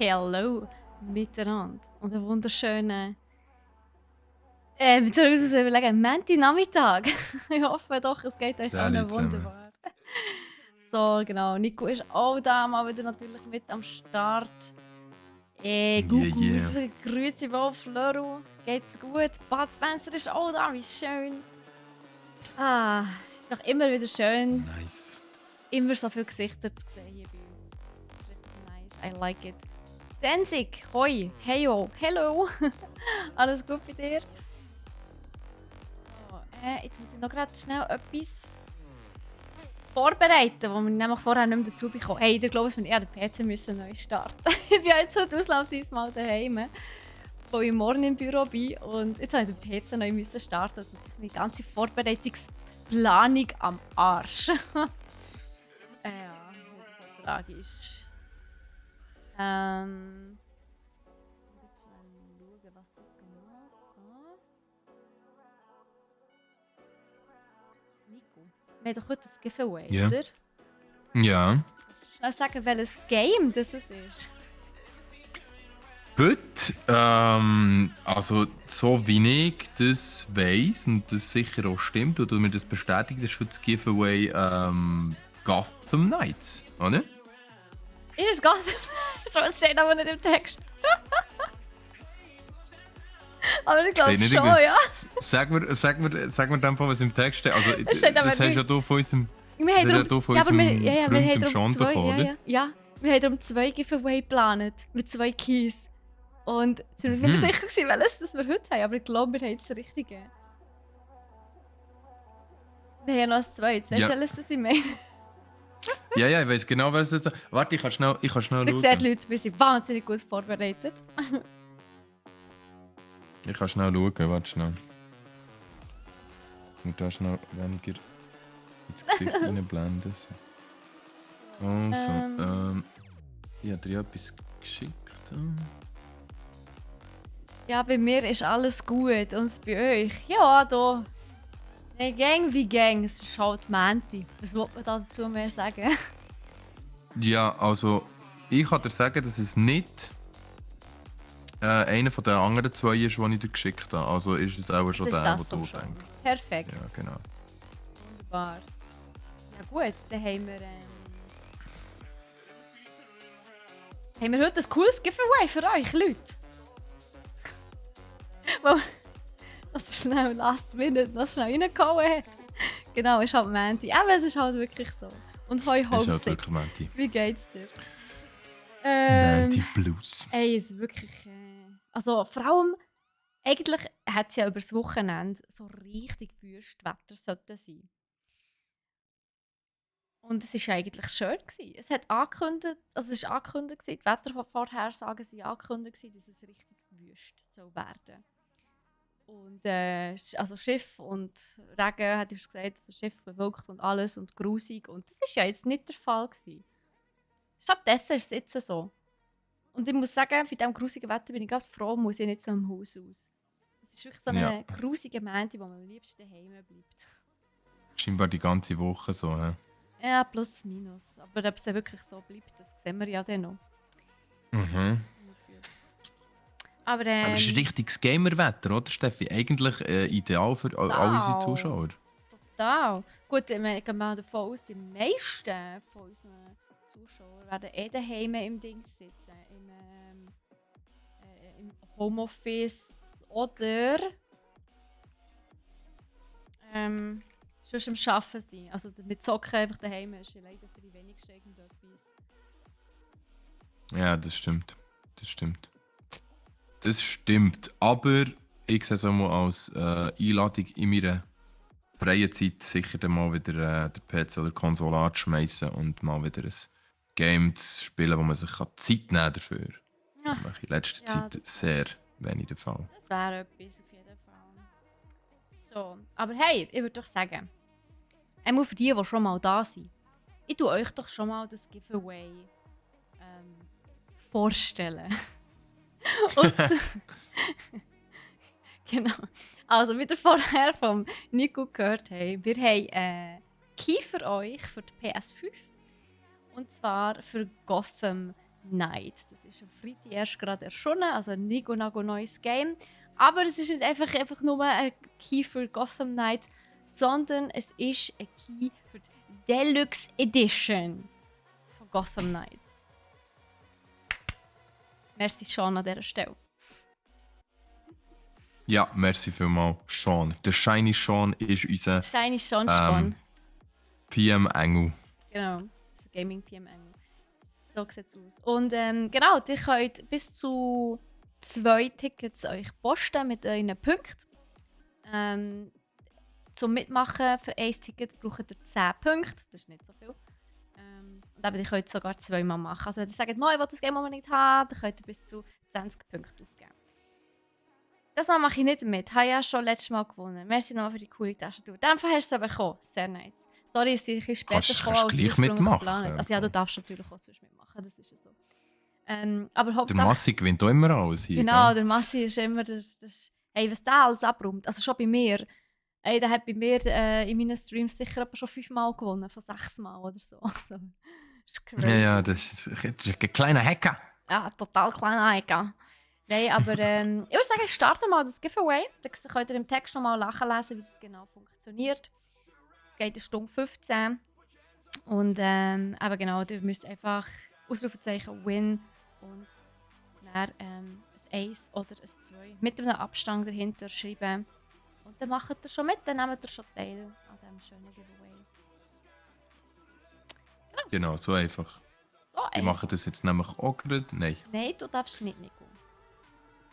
Hallo miteinander und einen wunderschönen soll ich das überlegen, Montagnachmittag. Ich hoffe doch, es geht euch Salut allen zusammen. wunderbar. So, genau. Nico ist auch da, mal wieder natürlich mit am Start. Yeah, Gugus, yeah. grüezi wohl, Flöru. Geht's gut? Bud Spencer ist auch da, wie schön. Ah, es ist doch immer wieder schön, Nice. immer so viele Gesichter zu sehen hier bei uns. Das ist richtig nice, I like it. Sensik, hoi, heyo, hello. Alles gut bei dir? So, jetzt muss ich noch gerade schnell etwas vorbereiten, wo wir nämlich vorher nicht mehr dazu bekommen. Hey, ich glaube, wir eher den PC müssen neu starten. Ich bin jetzt heute ausnahmsweise mal daheim, wo ich morgen im Büro bin und jetzt habe ich den PC neu müssen starten. Also die ganze Vorbereitungsplanung am Arsch. Ja, so tragisch. Jetzt schnell schauen, was das genau so. Nico, wir haben doch heute ein Giveaway, Ja. oder? Ja. Schnell sagen, welches Game das ist. Heute, also so wie ich das weiss und das sicher auch stimmt, oder mir das bestätigt, ist heute das Giveaway Gotham Knights, oder? Ist es Gotham? Das steht aber nicht im Text. Aber ich glaube Steht nicht schon, irgendwie. ja. Sag mir dann, was im Text steht. Also, Es steht aber das hast nicht. ja du von unserem, Wir das haben hast ja darum, du von ja, aber unserem wir Freund, haben dem darum Sean, zwei, bekommen, oder? ja. Wir haben darum 2 Giveaway geplant. Mit 2 Keys. Und jetzt sind wir nicht sicher gewesen, welches das wir heute haben. Aber ich glaube, wir haben jetzt das Richtige. Wir haben ja noch ein zweites. Weißt du, Ja. welches das ich meine? Ja, ich weiß genau, was das ist. Warte, ich kann schnell Ihr schauen. seht, Leute, wir sind wahnsinnig gut vorbereitet. Ich kann schnell schauen, warte schnell. Ich muss da schnell weniger ins Gesicht reinblenden. Also, ich habe dir etwas geschickt. Ja, bei mir ist alles gut. Und bei euch? Ja, da. Hey, Gang wie Gang. Es ist halt Menti. Was will man dazu mehr sagen? Ja, also, ich kann dir sagen, dass es nicht einer von den anderen 2 ist, den ich dir geschickt habe. Also ist es auch schon Das ist der, das den du vom Sean. denkst. Perfekt. Ja, genau. Wunderbar. Ja gut, dann haben wir heute ein cooles Giveaway für euch, Leute. Wo das schnell Last Minute noch schnell reingehauen hat. Genau, ist halt Mandy. Aber es ist halt wirklich so. Und hoi Das ist halt Hosig. wirklich Menti. Wie geht's dir? Menti Blues. Ey, es ist wirklich... Also vor allem, eigentlich hat es ja über das Wochenende so richtig Wüstwetter sollten sein. Und es war eigentlich schön gewesen. Es hat angekündigt, also es ist angekündigt gewesen, die Wettervorhersagen sind angekündigt gewesen, dass es richtig wüst soll werden. Und also Schiff und Regen, hat es gesagt, das Schiff bewölkt und alles und grusig. Und das ist ja jetzt nicht der Fall gewesen. Stattdessen ist es jetzt so. Und ich muss sagen, bei diesem grusigen Wetter bin ich gerade froh, muss ich nicht so im Haus aus. Es ist wirklich so eine Ja. grusige Momente, wo man am liebsten daheim bleibt. Scheinbar die ganze Woche so. He? Ja, plus, minus. Aber ob es dann wirklich so bleibt, das sehen wir ja dann noch. Mhm. Aber Aber es ist richtiges Gamerwetter, oder Steffi? Eigentlich ideal für all unsere Zuschauer. Total. Gut, ich gehe mal davon aus, die meisten von unseren Zuschauern werden daheim im Ding sitzen. Im Homeoffice oder sonst am Arbeiten sein. Also mit Zocken einfach daheim ist ja leider für die wenigsten irgendetwas. Ja, das stimmt. Das stimmt. Das stimmt. Aber ich sehe es auch mal als Einladung in meiner freien Zeit sicher dann mal wieder den PC oder die Konsole anzuschmeißen und mal wieder ein Game zu spielen, wo man sich Zeit nehmen dafür. Ja, Das mache ich in letzter ja, Zeit sehr wenig der Fall. das wäre etwas auf jeden Fall. So, aber hey, ich würde doch sagen, einmal für die schon mal da sind, ich tue euch doch schon mal das Giveaway vorstellen. Und genau. Also, wie ihr vorher vom Nico gehört habt, wir haben Key für euch für die PS5. Und zwar für Gotham Night. Das ist am Freitag erst gerade erschienen, also ein Nigo neues Game. Aber es ist nicht einfach nur ein Key für Gotham Knight, sondern es ist ein Key für die Deluxe Edition von Gotham Knight. Merci Sean an dieser Stelle. Ja, merci vielmals, Sean. Der Shiny Sean ist unser Shiny Sean Spawn. PM-Engel. Genau, das Gaming PM-Engel. So sieht es aus. Und genau, ihr könnt bis zu 2 Tickets euch posten mit euren Punkten. Zum Mitmachen für ein Ticket braucht ihr 10 Punkte. Das ist nicht so viel. Und eben, ihr könnt es sogar 2-mal machen. Also wenn ihr sagt, ich will das Game unbedingt haben, dann könnt ihr bis zu 20 Punkte ausgeben. Das Mal mache ich nicht mit. Ich habe ja schon letztes Mal gewonnen. Merci nochmal für die coole Taschentuch. In dem Fall hast du es bekommen. Sehr nice. Sorry, es ist ein bisschen später gekommen Kannst als gleich ursprünglich mitmachen. geplant. Also ja, du darfst natürlich auch sonst mitmachen. Das ist ja so. Aber Der Hauptsache... Massi gewinnt auch immer alles hier. Genau, Gell? der Massi ist immer hey, was der alles abräumt. Also schon bei mir. Ey, der hat bei mir in meinen Streams sicher schon 5-mal gewonnen, von 6-mal oder so. Also, das ist crazy. Ja, das ist ein kleiner Hacker. Ja, total kleiner Ecke. Nein, aber ich würde sagen, starten mal das Giveaway. Dann könnt ihr im Text nochmal nachlesen, wie das genau funktioniert. Es geht 1:15 und eben genau, ihr müsst einfach Ausrufezeichen Win und dann ein 1 oder ein 2 mit einem Abstand dahinter schreiben. Und dann macht ihr schon mit, dann nehmt ihr schon teil an diesem schönen Giveaway. Genau, so einfach. So Ich einfach. mache das jetzt nämlich auch gerade. Nein. Nein, du darfst nicht, Nico.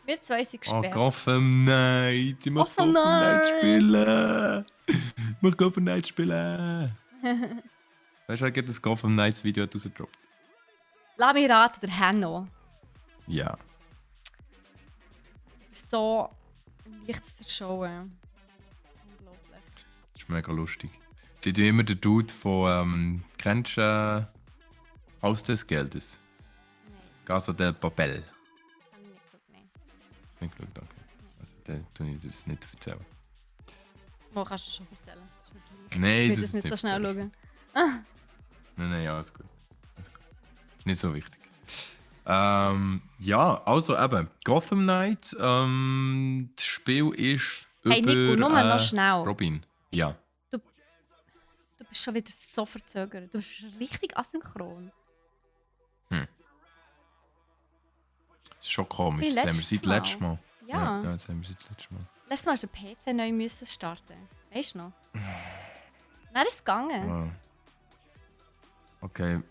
Wir 2 sind Oh, gesperrt. Gotham Knight. Ich möchte Gotham Gotham Knight Knight. spielen. Ich möchte Gotham Knight spielen. Weißt du, er geht das Gotham Knights Video rausgedroppt. Lass mich raten, der Hanno. Ja. Ist so leicht zu schauen. Unglaublich. Das ist mega lustig. Sie tun immer den Dude von, kennst du Haus des Geldes? Nein, Casa del Papel. kann ich nicht geschaut, nein. Nicht geschaut, okay. Also, dann tue ich das nicht erzählen. Wo kannst du schon erzählen? Ist mir gleich. Nein, Ich will das das nicht so ist schnell erzählen. schauen. Nein, ja, alles gut. Alles gut. Ist nicht so wichtig. Ja, also eben, Gotham Knight, das Spiel ist Hey über Nico, nur noch schnell. Robin. Ja. Du bist schon wieder so verzögert. Du bist richtig asynchron. Das ist schon komisch. Wie Das haben wir letztes seit letztem Mal. Ja. Ja, das haben wir seit letztem Mal. Letztes Mal musste der PC neu müssen starten. Weißt du noch? Dann ist es gegangen. Wow. Okay,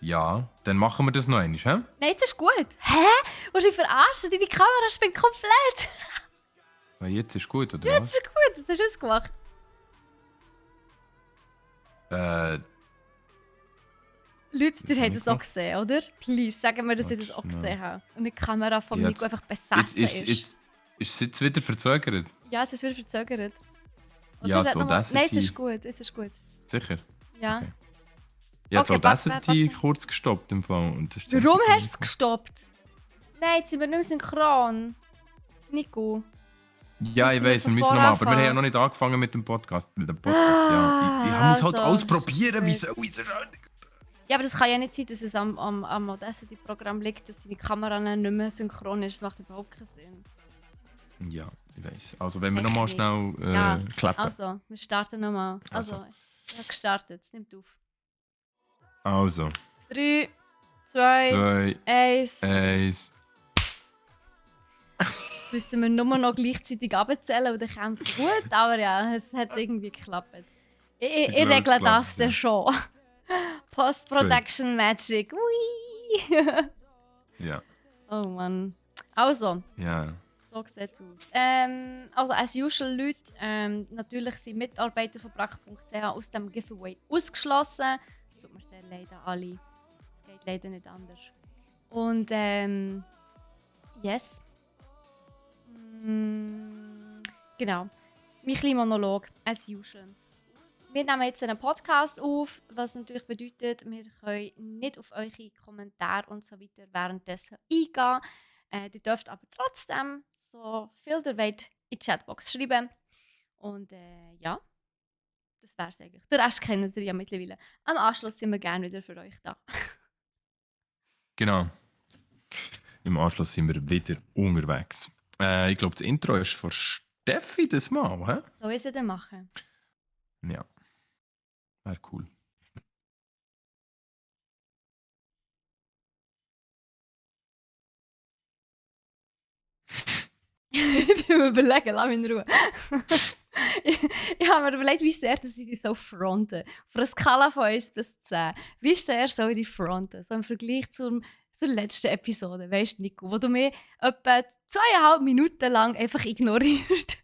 ja. Dann machen wir das noch einmal, hä? Nein, jetzt ist gut. Hä? Willst du dich verarschen? Deine Kamera spinnt komplett. Weil jetzt ist gut, oder Jetzt was? ist gut. Das hast du ausgemacht. Leute, ihr habt das auch gesehen, oder? Please, sagen wir, dass ich das auch Warte, gesehen habe. Und die Kamera von Jetzt- Nico einfach besessen ist. Ist es jetzt wieder verzögert? Ja, es ist wieder verzögert. Oder Ja, ist das noch mal- Audacity. Nein, es ist gut. Es ist gut. Sicher? Ja. Okay. Ich habe Okay, das warte, Audacity warte. kurz gestoppt im Fall. Und das ist Warum das hast du es gestoppt? Nein, jetzt sind wir nicht mehr synchron. Nico. Ja, ich Müssen wir weiß, wir von müssen nochmal, aber wir vorne haben ja noch nicht angefangen mit dem Podcast. Ja. Ich muss halt also, alles probieren, wie shit. soll ich es Ja, aber das kann ja nicht sein, dass es am Audacity-Programm liegt, dass deine Kamera nicht mehr synchron ist. Das macht überhaupt keinen Sinn. Ja, ich weiß. Also, wenn wir nochmal Technik. schnell Ja, klappen. Also, wir starten nochmal. Also, ich habe gestartet. Es nimmt auf. Also, 3, 2, 2, 1. 1. Müssen wir nur noch gleichzeitig abzählen und dann kommt es gut. Aber ja, es hat irgendwie geklappt. Ich glaube, es regle klappt, das dann ja. schon. Post-Production Magic. Ui. Ja, Oh Mann. Also, ja. so sieht es aus. Also, as usual, Leute, natürlich sind Mitarbeiter von brack.ch aus dem Giveaway ausgeschlossen. Es tut mir sehr leid an alle. Es geht leider nicht anders. Und, yes. Genau. Mein kleiner Monolog, as usual. Wir nehmen jetzt einen Podcast auf, was natürlich bedeutet, wir können nicht auf eure Kommentare und so weiter währenddessen eingehen. Ihr dürft aber trotzdem so viel ihr wollt in die Chatbox schreiben. Und ja, das wäre es eigentlich. Den Rest kennen ihr ja mittlerweile. Am Anschluss sind wir gerne wieder für euch da. Genau. Im Anschluss sind wir wieder unterwegs. Ich glaube, das Intro ist von Steffi das Mal, hä? Soll ich es dann machen? Ja, wäre cool. Ich bin mir überlegen, lass mich in Ruhe. ich, ich habe mir überlegt, wie sehr dass ich dich so fronten. Auf einer Skala von 1 bis 10. Wie sehr soll ich dich fronten? So im Vergleich zur letzten Episode, weißt du, Nico, wo du mir etwa 2,5 Minuten lang einfach ignoriert.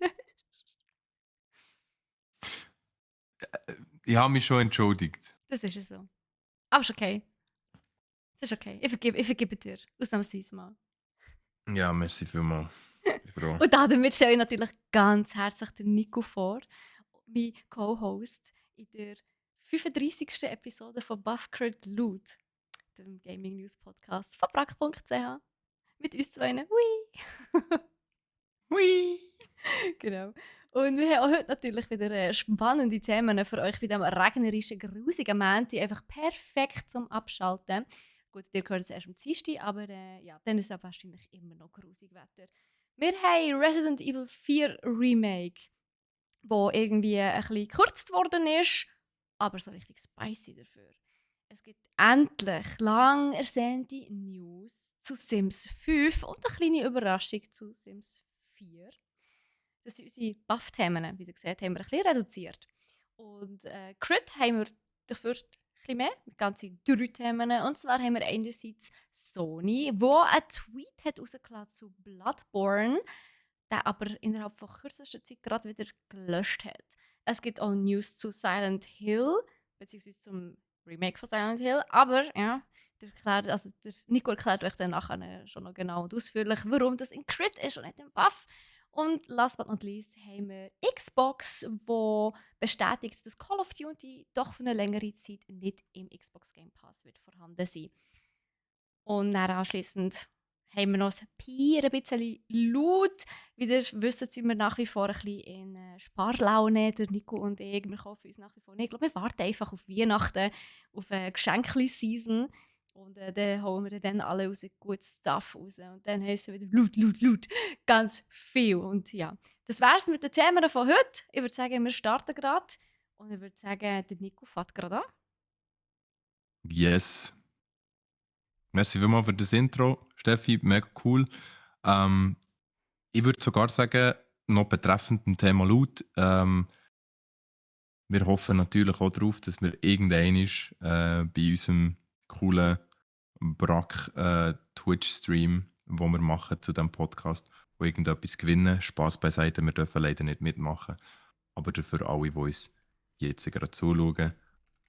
Ich habe mich schon entschuldigt. Das ist ja so. Aber ist okay. Das ist okay. Ich vergebe dir. Ausnahmsweise mal. Ja, merci vielmals. Ich bin froh. Und damit stelle ich natürlich ganz herzlich den Nico vor, mein Co-Host in der 35. Episode von Buffcrit Loot, dem Gaming News Podcast von brack.ch. Mit uns zwei. Hui! Hui! Genau. Und wir haben auch heute natürlich wieder spannende Themen für euch bei diesem regnerischen, grusigen Montag. Einfach perfekt zum Abschalten. Gut, ihr hört es erst am Dienstag, aber ja, dann ist es wahrscheinlich immer noch grusig Wetter. Wir haben Resident Evil 4 Remake, wo irgendwie ein bisschen gekürzt worden ist, aber so richtig spicy dafür. Es gibt endlich lang ersehnte News zu Sims 5 und eine kleine Überraschung zu Sims 4. Das sind unsere Buff-Themen, wie ihr seht, haben wir ein bisschen reduziert. Und Crit haben wir dafür ein bisschen mehr, mit ganzen 3 Themen. Und zwar haben wir einerseits Sony, wo einen Tweet hat rausgelassen zu Bloodborne, der aber innerhalb von kürzester Zeit gerade wieder gelöscht hat. Es gibt auch News zu Silent Hill, beziehungsweise zum Remake von Silent Hill, aber ja, der Nico erklärt euch dann nachher schon noch genau und ausführlich, warum das in Crit ist und nicht im Buff. Und last but not least haben wir Xbox, wo bestätigt, dass Call of Duty doch für eine längere Zeit nicht im Xbox Game Pass wird vorhanden sein. Und dann anschliessend haben wir noch ein bisschen laut. Wie ihr wisst, sind wir nach wie vor ein bisschen in Sparlaune, der Nico und ich. Wir kaufen uns nach wie vor nicht. Ich glaube, wir warten einfach auf Weihnachten, auf eine Geschenkli-Season. Und dann holen wir dann alle raus, gutes Stuff raus. Und dann heißen wieder laut. Ganz viel. Und ja, das wär's mit den Themen von heute. Ich würde sagen, wir starten gerade. Und ich würde sagen, der Nico fährt gerade an. Yes. Merci vielmals für das Intro, Steffi. Mega cool. Ich würde sogar sagen, noch betreffend dem Thema Laut, wir hoffen natürlich auch darauf, dass wir irgendwann bei unserem coolen Brack Twitch-Stream, wo wir machen zu diesem Podcast, wo irgendetwas gewinnen. Spaß beiseite, wir dürfen leider nicht mitmachen. Aber dafür alle, die uns jetzt gerade zuschauen.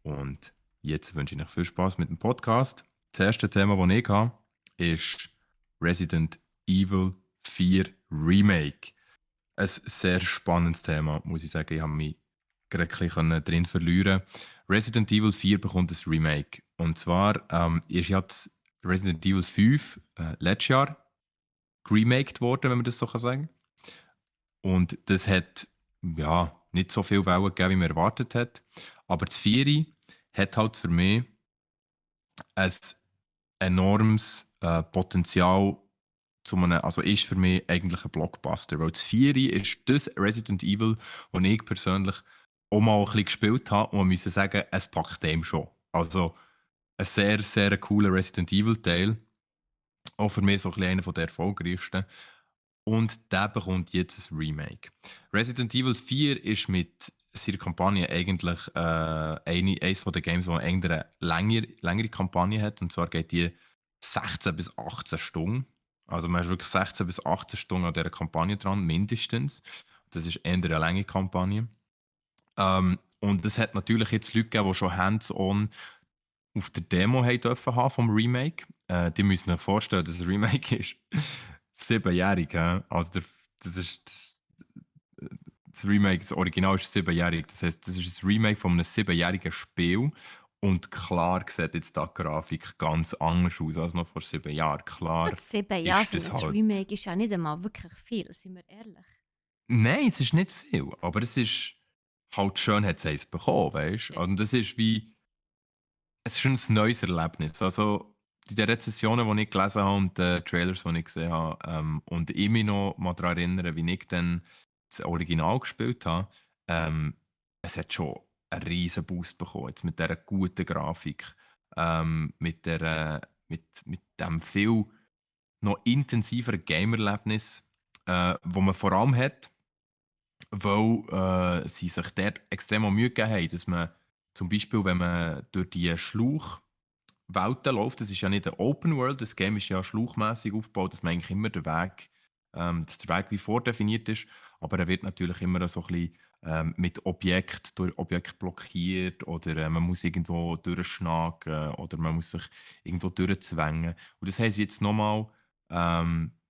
Und jetzt wünsche ich euch viel Spaß mit dem Podcast. Das erste Thema, das ich habe, ist Resident Evil 4 Remake. Ein sehr spannendes Thema, muss ich sagen. Ich habe mich gerade ein bisschen drin verlieren. Resident Evil 4 bekommt ein Remake. Und zwar ist ja das Resident Evil 5 letztes Jahr geremaked worden, wenn man das so sagen kann. Und das hat ja nicht so viel Wellen gegeben, wie man erwartet hat. Aber das 4 hat halt für mich ein enormes Potenzial also ist für mich eigentlich ein Blockbuster. Weil das 4 ist das Resident Evil, das ich persönlich auch mal ein bisschen gespielt habe und man muss sagen, es packt dem schon. Also ein sehr, sehr cooler Resident Evil Teil. Auch für mich so ein bisschen einer der erfolgreichsten. Und der bekommt jetzt ein Remake. Resident Evil 4 ist mit seiner Kampagne eigentlich eines der Games, das eine längere Kampagne hat. Und zwar geht die 16 bis 18 Stunden. Also man ist wirklich 16 bis 18 Stunden an dieser Kampagne dran, mindestens. Das ist eher eine lange Kampagne. Und es hat natürlich jetzt Leute gegeben, die schon hands-on auf der Demo haben dürfen haben vom Remake. Die müssen sich vorstellen, dass das Remake ist 7-jährig. Also das Remake, das Original ist 7-jährig. Das heisst, das ist ein Remake von einem 7-jährigen Spiel. Und klar sieht jetzt die Grafik ganz anders aus als noch vor 7 Jahren. Klar Gut, 7 Jahre ist für das ein halt. Remake ist ja nicht einmal wirklich viel, sind wir ehrlich. Nein, es ist nicht viel, aber es ist halt schön, hat es eins bekommen, weißt du? Stimmt. Und das ist wie. Es ist schon ein neues Erlebnis. Also, den Rezensionen, die ich gelesen habe und den Trailers, die ich gesehen habe, und ich mich noch mal daran erinnere, wie ich dann das Original gespielt habe, ähm, es hat schon einen riesen Boost bekommen, jetzt mit dieser guten Grafik, mit dem viel noch intensiveren Gamerlebnis, wo man vor allem hat, weil sie sich dort extrem Mühe gegeben haben, dass man zum Beispiel, wenn man durch die Welten läuft, das ist ja nicht eine Open World, das Game ist ja schlauchmässig aufgebaut, dass man eigentlich immer dass der Weg wie vordefiniert ist, aber er wird natürlich immer so ein bisschen mit durch Objekt blockiert oder man muss irgendwo durchschnagen oder man muss sich irgendwo durchzwängen. Und das haben sie jetzt nochmal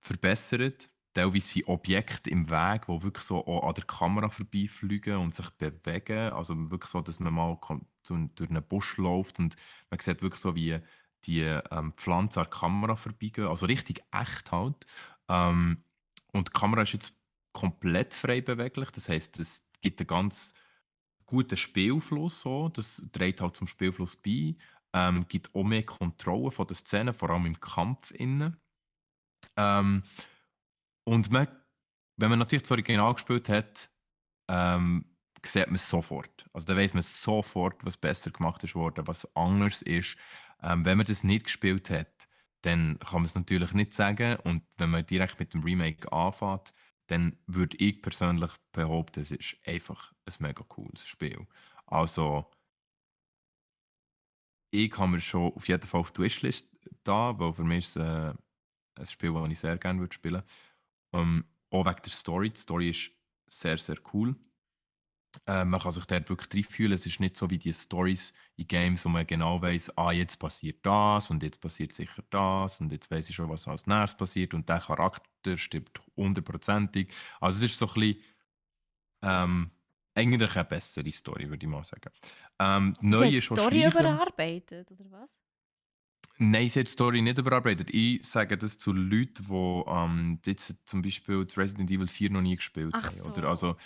verbessert. Teilweise sind Objekte im Weg, die wirklich so auch an der Kamera vorbeifliegen und sich bewegen. Also wirklich so, dass man mal durch einen Busch läuft und man sieht wirklich so, wie die Pflanzen an der Kamera vorbeigehen. Also richtig echt halt. Ähm, und die Kamera ist jetzt komplett frei beweglich. Das heisst, es gibt einen ganz guten Spielfluss. So. Das trägt halt zum Spielfluss bei. Gibt auch mehr Kontrolle von der Szene, vor allem im Kampf innen. Ähm, und wenn man natürlich das Original gespielt hat, ähm, sieht man es sofort. Also da weiß man sofort, was besser gemacht ist worden, was anders ist. Wenn man das nicht gespielt hat, dann kann man es natürlich nicht sagen. Und wenn man direkt mit dem Remake anfängt, dann würde ich persönlich behaupten, es ist einfach ein mega cooles Spiel. Also ich habe mir schon auf jeden Fall auf die Wishlist da, weil für mich ist es ein Spiel, das ich sehr gerne würde spielen würde. Auch wegen der Story. Die Story ist sehr, sehr cool. Man kann sich dort wirklich reinfühlen. Es ist nicht so wie die Stories in Games, wo man genau weiß, ah, jetzt passiert das und jetzt passiert sicher das und jetzt weiß ich schon, was als nächstes passiert und der Charakter stirbt hundertprozentig. Also es ist so ein bisschen, ähm, eigentlich eine bessere Story, würde ich mal sagen. Also sie Neu hat die ist schon Story Schleichen. überarbeitet, oder was? Nein, sie hat die Story nicht überarbeitet. Ich sage das zu Leuten, die jetzt zum Beispiel die Resident Evil 4 noch nie gespielt Ach haben. so, Oder also, okay.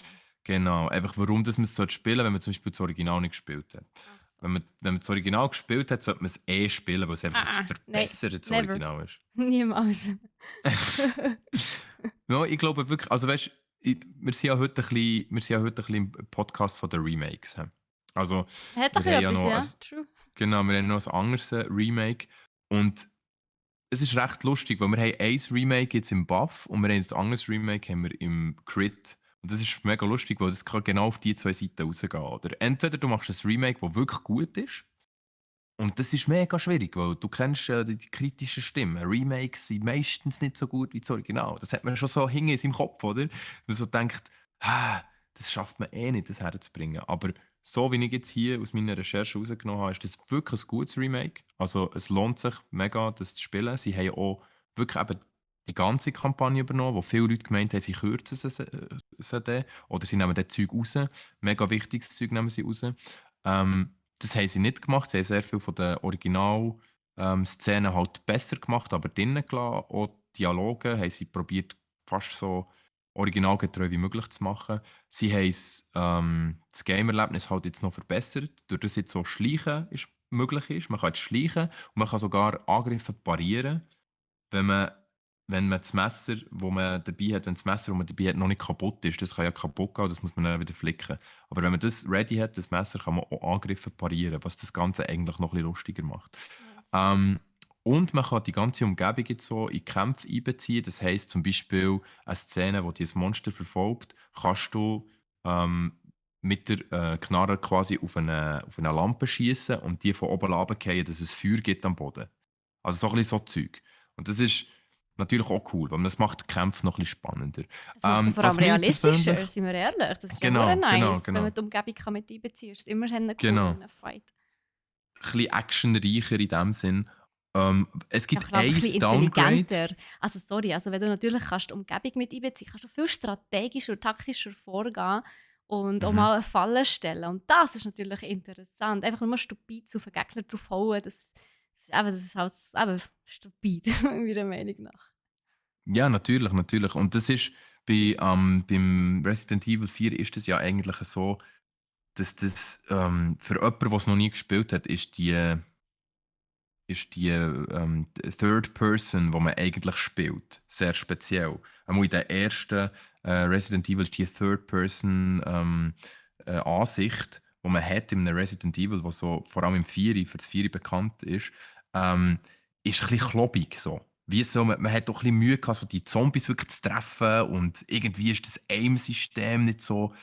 genau, einfach warum dass man es spielen sollte, wenn man zum Beispiel das Original nicht gespielt hat. Ach so. Wenn man das Original gespielt hat, sollte man es eh spielen, weil es einfach ein Nein, verbessertes never. Original ist. Niemals. Ja, ich glaube wirklich, also weißt wir sind ja heute ein bisschen im Podcast von den Remakes. Hä? Also, Hat doch wir haben ja etwas, noch ja. True. genau, wir haben noch ein anderes Remake. Und es ist recht lustig, weil wir haben ein Remake jetzt im Buff und wir haben ein anderes Remake haben wir im Crit. Und das ist mega lustig, weil das kann genau auf die zwei Seiten rausgehen. Oder entweder du machst ein Remake, das wirklich gut ist, und das ist mega schwierig, weil du kennst die kritischen Stimmen. Remakes sind meistens nicht so gut wie das Original. Das hat man schon so hinten in seinem Kopf, oder? Man so denkt, ah, das schafft man eh nicht, das herzubringen. Aber so wie ich jetzt hier aus meiner Recherche rausgenommen habe, ist das wirklich ein gutes Remake. Also es lohnt sich mega, das zu spielen. Sie haben auch wirklich eben die ganze Kampagne übernommen, wo viele Leute gemeint haben, sie kürzen sie dann, oder sie nehmen das Zeug raus. Mega wichtiges Zeug nehmen sie raus. Das haben sie nicht gemacht. Sie haben sehr viel von den Original-Szenen halt besser gemacht, aber drinnen gelassen. Auch Dialoge haben sie probiert, fast so originalgetreu wie möglich zu machen. Sie haben das Game-Erlebnis halt jetzt noch verbessert, durch das jetzt so Schleichen möglich ist. Man kann jetzt schleichen und man kann sogar Angriffe parieren, wenn man, wenn man das Messer, wo man dabei hat, wenn das Messer, das man dabei hat, noch nicht kaputt ist. Das kann ja kaputt gehen, das muss man dann wieder flicken. Aber wenn man das ready hat, das Messer, kann man auch Angriffe parieren, was das Ganze eigentlich noch ein bisschen lustiger macht. Nice. Ähm, und man kann die ganze Umgebung jetzt so in Kämpfe einbeziehen. Das heisst zum Beispiel eine Szene, wo dieses Monster verfolgt, kannst du ähm, mit der Knarre quasi auf eine Lampe schießen und die von oben runterfallen, dass es Feuer gibt am Boden. Also so ein bisschen so Zeug. Und das ist natürlich auch cool, weil das macht die Kämpfe noch ein bisschen spannender. Es macht es vor allem Was mir persönlich realistischer, sind wir ehrlich. Das ist ja hure genau, genau, nice, wenn genau, man die Umgebung mit einbeziehen kann. Ist immer cool genau. in einem Fight. Ein bisschen actionreicher in dem Sinn. Es Ja, gibt vor allem ein ein bisschen Downgrade. intelligenter. Also sorry, also wenn du natürlich kannst die Umgebung mit einbeziehen, kannst du viel strategischer und taktischer vorgehen und auch Mhm. mal eine Falle stellen. Und das ist natürlich interessant. Einfach nur stupid auf den Gegner drauf hauen, das ist halt eben stupid, meiner Meinung nach. Ja, natürlich, natürlich. Und das ist beim Resident Evil 4 ist das ja eigentlich so, dass das für jemanden, der es noch nie gespielt hat, ist ist die Third Person, wo man eigentlich spielt, sehr speziell. Einmal in der ersten Resident Evil ist die Third Person Ansicht, die man hat in einem Resident Evil, wo so vor allem im Vieri, für das Vieri bekannt ist ein bisschen klobig so. Wie so, man hat doch ein bisschen Mühe gehabt, so die Zombies wirklich zu treffen und irgendwie ist das Aim-System nicht so,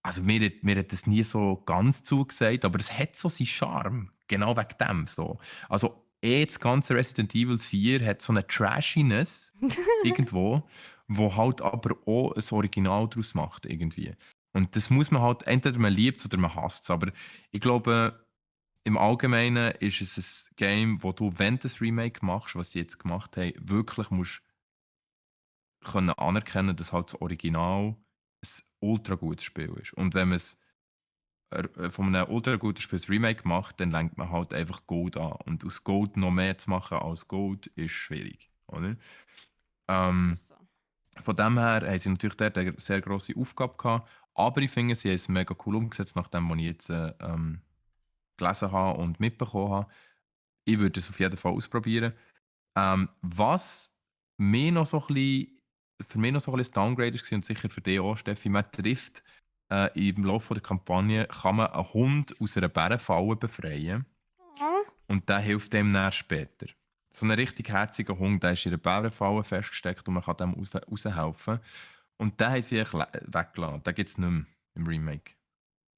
also mir hat das nie so ganz zugesagt, aber es hat so seinen Charme, genau wegen dem so. Also das ganze Resident Evil 4 hat so eine Trashiness irgendwo, wo halt aber auch ein Original daraus macht irgendwie. Und das muss man halt, entweder man liebt es oder man hasst es, aber ich glaube, im Allgemeinen ist es ein Game, wo du, wenn du ein Remake machst, was sie jetzt gemacht haben, wirklich musst können anerkennen, dass halt das Original ein ultra gutes Spiel ist. Und wenn man es von einem ultra guten Spiel ein Remake macht, dann lenkt man halt einfach Gold an. Und aus Gold noch mehr zu machen als Gold ist schwierig, oder? Ähm, So. von dem her haben sie natürlich dort eine sehr grosse Aufgabe gehabt. Aber ich finde, sie haben es mega cool umgesetzt, nach dem, was ich jetzt gelesen habe und mitbekommen habe. Ich würde es auf jeden Fall ausprobieren. Was mir noch so ein bisschen, für mich noch so ein bisschen das Downgrade war und sicher für dich auch, Steffi, man trifft im Laufe der Kampagne kann man einen Hund aus einer Bärenfalle befreien Oh. und der hilft dem dann später. So ein richtig herziger Hund, der ist in einer Bärenfalle festgesteckt und man kann dem raushelfen. Und den haben sie eigentlich weggelassen. Den gibt es nicht mehr im Remake.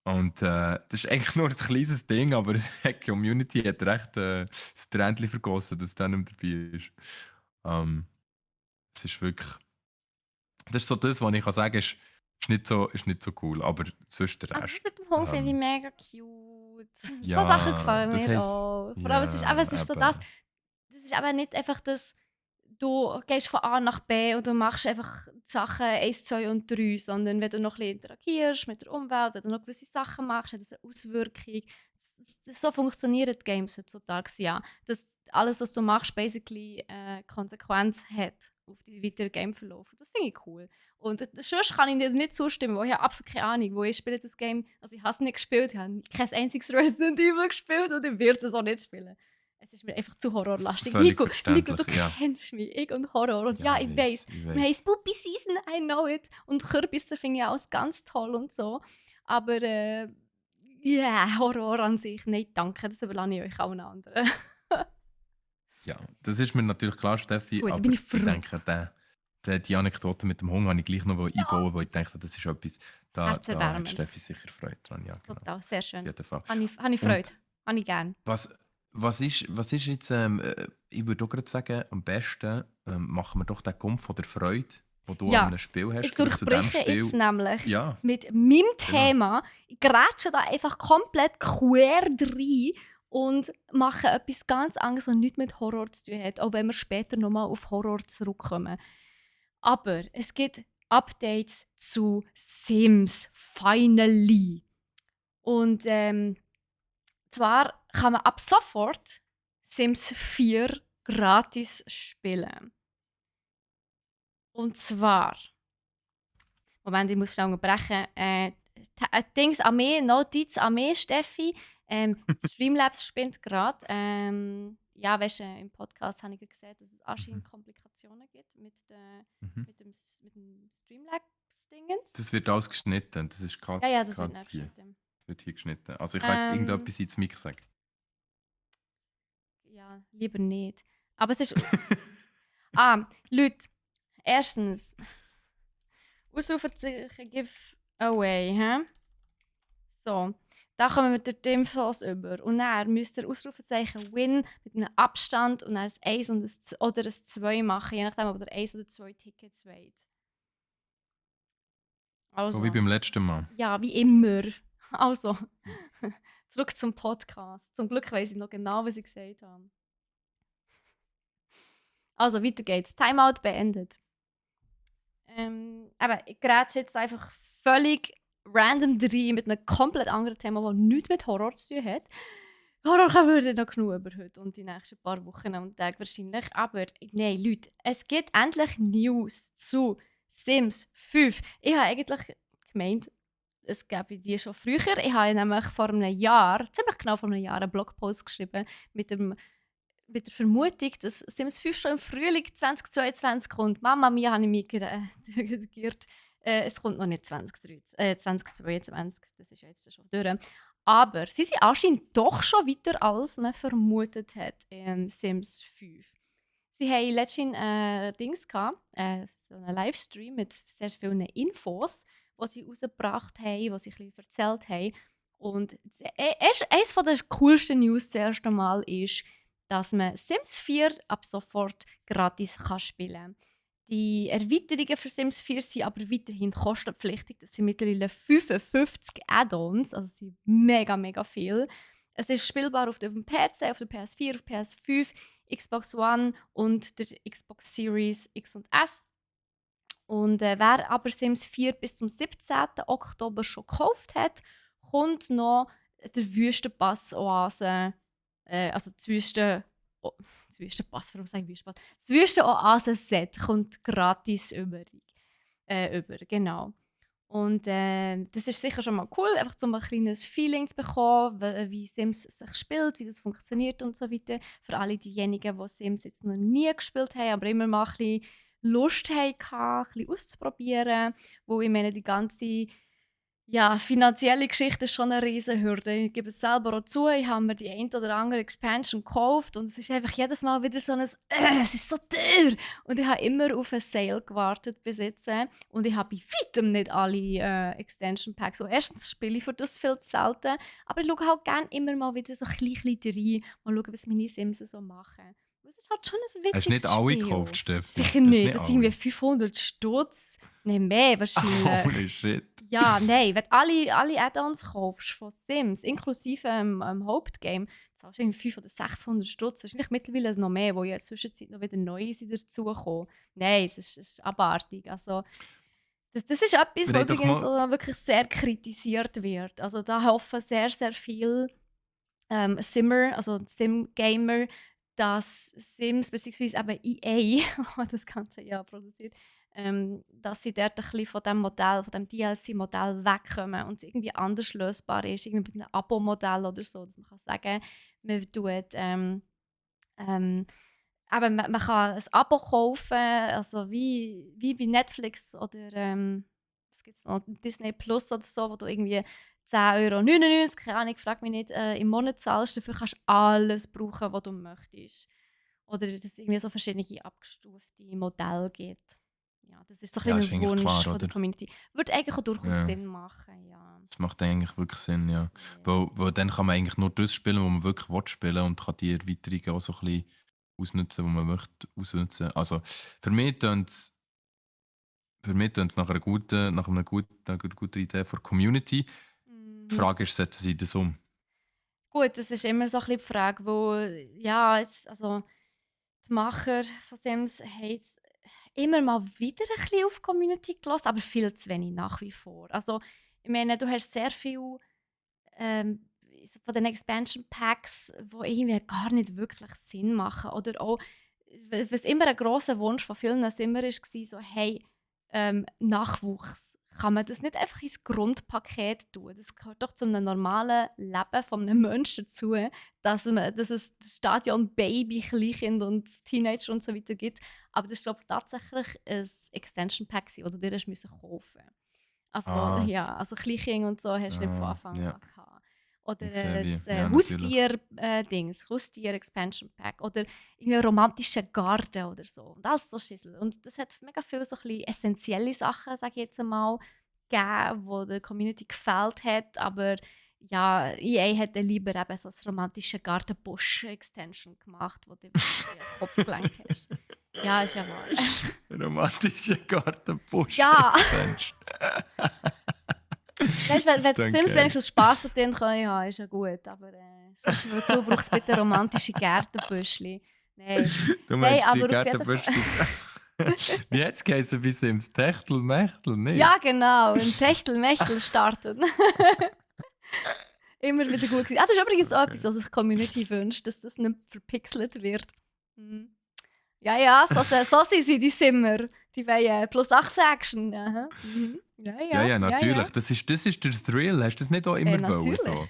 Und das ist eigentlich nur ein kleines Ding, aber die Community hat recht das Tränchen vergossen, dass der nicht mehr dabei ist. Es ist wirklich. Das ist so das, was ich kann sagen kann, ist nicht so cool. Aber sonst der Also das Rest. mit dem Hund finde ich mega cute. So Sachen Ja, gefallen das mir heisst. auch. Vor allem, Ja, es ist so eben. das ist aber nicht einfach das, du gehst von A nach B und du machst einfach Sachen 1, 2 und 3, sondern wenn du noch ein bisschen interagierst mit der Umwelt, wenn du noch gewisse Sachen machst, hat das eine Auswirkung. So funktionieren die Games heutzutage, ja. Dass alles, was du machst, basically Konsequenz hat auf die weiteren Gameverlauf. Das finde ich cool. Und sonst kann ich dir nicht zustimmen, weil ich habe absolut keine Ahnung, wo ich spiele das Game. Also ich habe es nicht gespielt, ich habe kein einziges Resident Evil gespielt und ich werde es auch nicht spielen. Es ist mir einfach zu horrorlastig. Völlig Nico, du verständlich, ja. kennst mich. Ich und Horror. Und Ja, ja, ich ich weiß. weiß, ich Wir haben weiß. Spooky Season, I know it. Und Kürbisse finde ich auch ganz toll und so. Aber, yeah, Horror an sich, nein, danke. Das überlasse ich euch allen anderen. Ja, das ist mir natürlich klar, Steffi, Gut, dann aber bin ich ich froh. denke, die Anekdote mit dem Hunger habe ich gleich noch Ja, einbauen, weil ich denke, das ist etwas, da hat herzerwärmend. Steffi sicher Freude dran. Ja, genau. Total, sehr Auf schön. jeden Fall. Habe ich Freude. Und Habe ich gern. was, was ist jetzt, ich würde auch gerade sagen, am besten machen wir doch den Kumpf von der Freude, den du an Ja, einem Spiel hast, ich gerade zu diesem durchbreche jetzt Spiel. nämlich Ja, mit meinem genau. Thema. Ich grätsche da einfach komplett quer rein und mache etwas ganz anderes, was nichts mit Horror zu tun hat, auch wenn wir später nochmal auf Horror zurückkommen. Aber es gibt Updates zu Sims, finally. Und zwar kann man ab sofort Sims 4 gratis spielen. Und zwar, Moment, ich muss schnell unterbrechen. Dings an mich, Notiz an mich, Steffi. Streamlabs spinnt gerade. Ja, weißt du, im Podcast habe ich ja gesehen, dass es Mhm. anscheinend Komplikationen gibt Mhm. mit dem Streamlabs-Dingens. Das wird alles geschnitten. Das ist Ja, ja, das wird gerade nicht hier. geschnitten. Das wird hier geschnitten. Also ich kann jetzt Ähm, irgendetwas ins Mic sagen. ja, lieber nicht. Aber es ist. Leute, erstens, Ausrufezeichen Giveaway, hä? So, da kommen wir den Infos über. Und dann müsst ihr Ausrufezeichen Win mit einem Abstand und dann ein 1 und oder ein 2 machen, je nachdem, ob ihr 1 oder 2 Tickets wollt. So wie Also, beim letzten Mal. ja, wie immer. Also, Hm. zurück zum Podcast. Zum Glück weiss ich noch genau, was ich gesagt habe. Also, weiter geht's. Timeout beendet. Aber ich grätsche jetzt einfach völlig random rein mit einem komplett anderen Thema, das nichts mit Horror zu tun hat. Horror können wir noch genug über heute und die nächsten paar Wochen und Tage wahrscheinlich. Aber nein, Leute, es gibt endlich News zu Sims 5. Ich habe eigentlich gemeint, es gäbe die schon früher. Ich habe nämlich vor einem Jahr, ziemlich genau vor einem Jahr, einen Blogpost geschrieben mit dem mit der Vermutung, dass Sims 5 schon im Frühling 2022 kommt. Mama mia, habe ich mich geirrt. Es kommt noch nicht 2022, das ist ja jetzt schon durch. Aber sie sind anscheinend doch schon weiter, als man vermutet hat in Sims 5. Sie haben letztens Dings gehabt, so einen Livestream mit sehr vielen Infos, die sie rausgebracht haben, die sie ein bisschen erzählt haben. Und eines der coolsten News das erste Mal ist, dass man Sims 4 ab sofort gratis spielen kann. Die Erweiterungen für Sims 4 sind aber weiterhin kostenpflichtig. Das sind mittlerweile 55 Add-ons, also es sind mega, mega viel. Es ist spielbar auf dem PC, auf der PS4, auf PS5, Xbox One und der Xbox Series X und S. Und wer aber Sims 4 bis zum 17. Oktober schon gekauft hat, kommt noch der Wüstenpass-Oase, also das Wüstenpass, warum sage ich Wüstenpass? Das Wüsten-Oasen-Set kommt gratis über, genau. Und das ist sicher schon mal cool, einfach um ein kleines Feeling zu bekommen, wie Sims sich spielt, wie das funktioniert und so weiter. Für alle diejenigen, die Sims jetzt noch nie gespielt haben, aber immer mal ein bisschen Lust hatten, ein bisschen auszuprobieren. Wo ich meine, die ganze finanzielle Geschichte ist schon eine riesen Hürde. Ich gebe es selber auch zu, ich habe mir die ein oder andere Expansion gekauft und es ist einfach jedes Mal wieder so ein es ist so teuer. Und ich habe immer auf einen Sale gewartet bis jetzt. Und ich habe bei weitem nicht alle Extension Packs. Und erstens spiele ich für das viel zu selten, aber ich schaue halt gerne immer mal wieder so ein bisschen rein, mal schauen, was meine Sims so machen. Das ist halt schon ein Hast du witziges nicht alle Spiel. gekauft, Steffi? Sicher Hast nicht, das sind alle? irgendwie 500 Stutz. Nein, mehr wahrscheinlich. Holy shit. Ja, nein, wenn du alle Add-ons kaufst von Sims, inklusive Hauptgame, zahlst du irgendwie 500 oder 600 Stutz. Wahrscheinlich mittlerweile noch mehr, wo ja in der Zwischenzeit noch wieder neue sind dazugekommen. Nein, das ist abartig. Also, das ist etwas, Wir was haben doch übrigens mal... auch wirklich sehr kritisiert wird. Also da hoffen sehr, sehr viele Simmer, also Sim-Gamer, dass Sims bzw. eben EA, das das Ganze ja produziert, dass sie dort ein bisschen von dem Modell, von dem DLC-Modell wegkommen und es irgendwie anders lösbar ist, irgendwie mit einem Abo-Modell oder so, dass man kann sagen, man tut, eben, man kann ein Abo kaufen, also wie bei Netflix oder was gibt's noch, Disney Plus oder so, wo du irgendwie 10,99 €, keine Ahnung, frag mich nicht, im Monat zahlst. Dafür kannst du alles brauchen, was du möchtest. Oder dass es irgendwie so verschiedene abgestufte Modelle gibt. Ja, das ist so ein Ja, bisschen ist ein eigentlich Wunsch klar, von der oder? Community. Würde eigentlich auch durchaus Ja, Sinn machen, ja. das macht eigentlich wirklich Sinn, ja. Ja. Weil dann kann man eigentlich nur das spielen, was man wirklich will spielen und kann die Erweiterungen auch so ein bisschen ausnutzen, die man möchte ausnutzen. Also für mich tönt es nach einer guten Idee für die Community. Die Mhm. Frage ist, setzen sie das um? Gut, das ist immer so ein bisschen die Frage, wo, ja, also die Macher von Sims haben jetzt immer mal wieder ein bisschen auf die Community gelassen, aber viel zu wenig nach wie vor. Also, ich meine, du hast sehr viel so von den Expansion Packs, die irgendwie gar nicht wirklich Sinn machen. Oder auch, was immer ein grosser Wunsch von vielen immer war, so, hey, Nachwuchs. Kann man das nicht einfach ins Grundpaket tun? Das gehört doch zu einem normalen Leben von einem Menschen dazu, dass es das Stadion Baby, Kleinkind und Teenager und so weiter gibt. Aber das ist, glaube ich, tatsächlich ein Extension Pack, das du dir hast müssen kaufen. Also, Ah, ja, also Kleinkind und so hast du nicht von Anfang ja, an gehabt. Oder ich sehe wie. das Ja, natürlich. Haustier-Dings, Haustier-Expansion Pack. Oder irgendwie einen romantischen Garten oder so. Und alles so Schissel. Und das hat mega viele so ein bisschen essentielle Sachen, sage ich jetzt einmal, gegeben, die der Community gefällt hat. Aber ja, EA hätte lieber eben so eine romantische Garten-Busch-Extension gemacht, wo du wirklich so den Kopf gelenkt hast. Ja, ist ja wahr. Romantische Ja! Gartenbusch-Extension. Weißt du, wenn Das die klingt Sims geil. wenigstens Spass an denen können haben, ist ja gut. Aber sonst, wozu braucht es bitte romantische Gärtenbüschli? Nein. Du Nein, meinst die aber auf jeden Fall. Gartenbüsch? Wie hat es geheißen bei Sims? Techtel, Mechtel? Ja, Nicht? genau. Ein Techtel-Mechtel starten. Immer wieder gut gewesen. Ah, das ist übrigens auch etwas, was sich die Community wünscht, dass das nicht verpixelt wird. Mhm. Ja, ja, so sind sie, die Simmer. Die wollen plus 18 Action. Aha. Mhm. Ja, Ja, ja, ja, ja, ja. natürlich. Das ist der Thrill. Hast du das nicht auch immer wollen? Natürlich. So?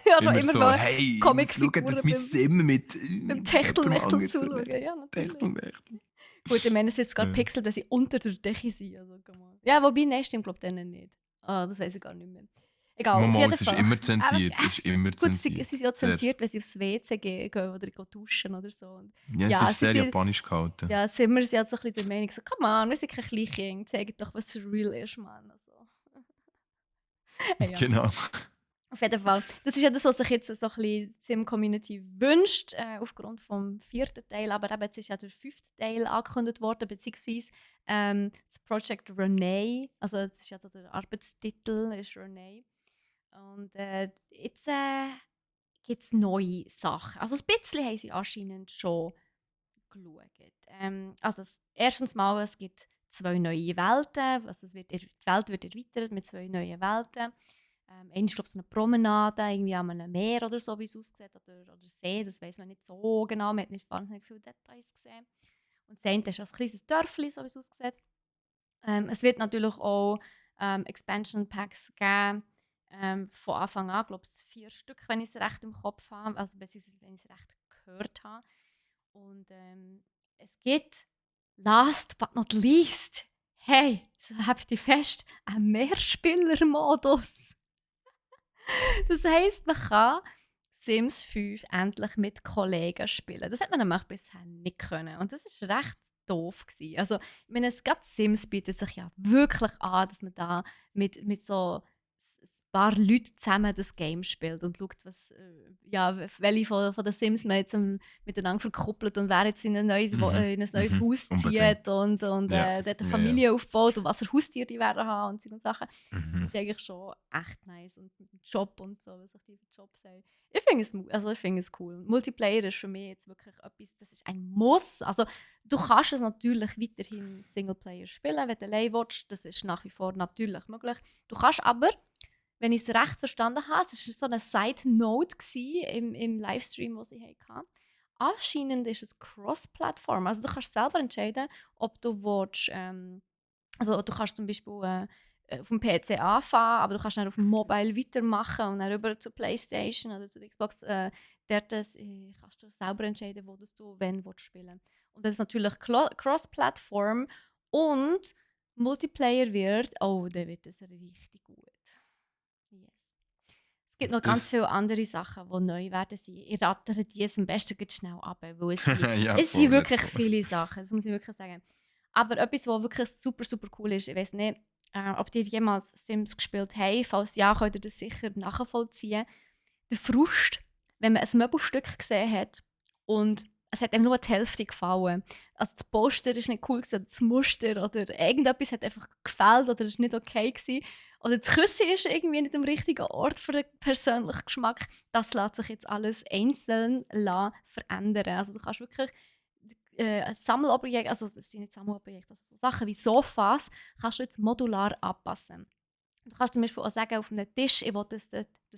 Ja, schon Immer immer so, mal hey, ich muss schauen, dass Comicfiguren mein beim Sim mit beim jemandem Techtelmechtel anders zuschauen. Ja, natürlich. Techtelmechtel. Gut, ich meine, es wird sogar Ja. pixelt, wenn sie unter der Decke sind. Also, come on. Ja, wobei, nein, stimmt, glaube ich, denen nicht. Ah, das weiß ich gar nicht mehr. Egal, auf Mama, jeden es ist Fall. immer Aber, zensiert. Es ist immer gut, sie zensiert. sind ja Sehr. zensiert, wenn sie aufs WC gehen oder gehen duschen oder so. Und Ja, es ja, ist sehr japanisch gehalten. ja, sind wir ja so ein bisschen der Meinung, so, come on, wir sind kein Kleinkind, zeigt doch, was real ist, Mann. Also. Ja. Genau. Auf jeden Fall. Das ist ja das, was sich jetzt so ein bisschen die Sim-Community wünscht, aufgrund vom 4. Teil. Aber eben, jetzt ist ja der 5. Teil angekündigt worden, beziehungsweise das Project Renee. Also, das ist ja so der Arbeitstitel, ist Renee. Und jetzt gibt es neue Sachen. Also, ein bisschen haben sie anscheinend schon geschaut. Also, erstens mal, es gibt 2 neue Welten. Also, die Welt wird erweitert mit 2 neuen Welten. Eine ist, glaube ich, so eine Promenade irgendwie an einem Meer oder so, wie es aussieht, oder See, das weiß man nicht so genau, man hat nicht wahnsinnig viele Details gesehen. Und das eine ist ein kleines Dörfli, so wie es aussieht. Es wird natürlich auch Expansion Packs geben, von Anfang an, glaube ich, 4 Stück, wenn ich es recht im Kopf habe, also beziehungsweise wenn ich es recht gehört habe. Und es gibt, last but not least, hey, so habt ihr fest, einen Mehrspieler-Modus. Das heisst, man kann Sims 5 endlich mit Kollegen spielen. Das hat man nämlich bisher nicht können. Und das war recht doof gewesen. Also, ich meine, gerade Sims bietet sich ja wirklich an, dass man da mit so ein paar Leuten zusammen das Game spielt und schaut, ja, welche von den Sims man jetzt miteinander verkuppelt und wer jetzt in ein neues Haus Unbedingt. zieht und Ja. dort eine Ja, ja. Familie aufbaut und was für Haustiere die werden haben und solche Sachen. Mhm. Das ist eigentlich schon echt nice. Und mit dem Job und so, was ich die für Jobs haben. Ich finde es cool. Multiplayer ist für mich jetzt wirklich etwas, das ist ein Muss. Also, du kannst es natürlich weiterhin Singleplayer spielen, wenn du allein willst. Das ist nach wie vor natürlich möglich. Du kannst aber, wenn ich es recht verstanden habe, es war so eine Side-Note im Livestream, den sie hatten. Anscheinend ist es Cross-Plattform. Also, du kannst selber entscheiden, ob du willst, also du kannst zum Beispiel auf dem PC anfangen, aber du kannst dann auf dem Mobile weitermachen und dann rüber zur Playstation oder zur Xbox. Dort kannst du selber entscheiden, wo das du wenn willst spielen. Und das ist natürlich Cross-Plattform und Multiplayer wird, oh, dann wird das richtig gut. Yes. Es gibt noch ganz Das, viele andere Sachen, die neu werden sein. Ich rattere die es am besten ganz schnell ab, weil ja, es sind voll, let's wirklich go. viele Sachen, das muss ich wirklich sagen. Aber etwas, was wirklich super, super cool ist, ich weiß nicht, ob ihr jemals Sims gespielt habt. Falls ja, könnt ihr das sicher nachvollziehen. Der Frust, wenn man ein Möbelstück gesehen hat und es hat einem nur die Hälfte gefallen. Also das Poster ist nicht cool gewesen, oder das Muster oder irgendetwas hat einfach gefällt oder ist nicht okay gewesen. Oder das Küssen ist irgendwie nicht am richtigen Ort für den persönlichen Geschmack. Das lässt sich jetzt alles einzeln verändern. Also du kannst wirklich Sammelobjekte, also das sind nicht Sammelobjekte, also so Sachen wie Sofas, kannst du jetzt modular anpassen. Du kannst zum Beispiel auch sagen, auf einem Tisch, ich will, dass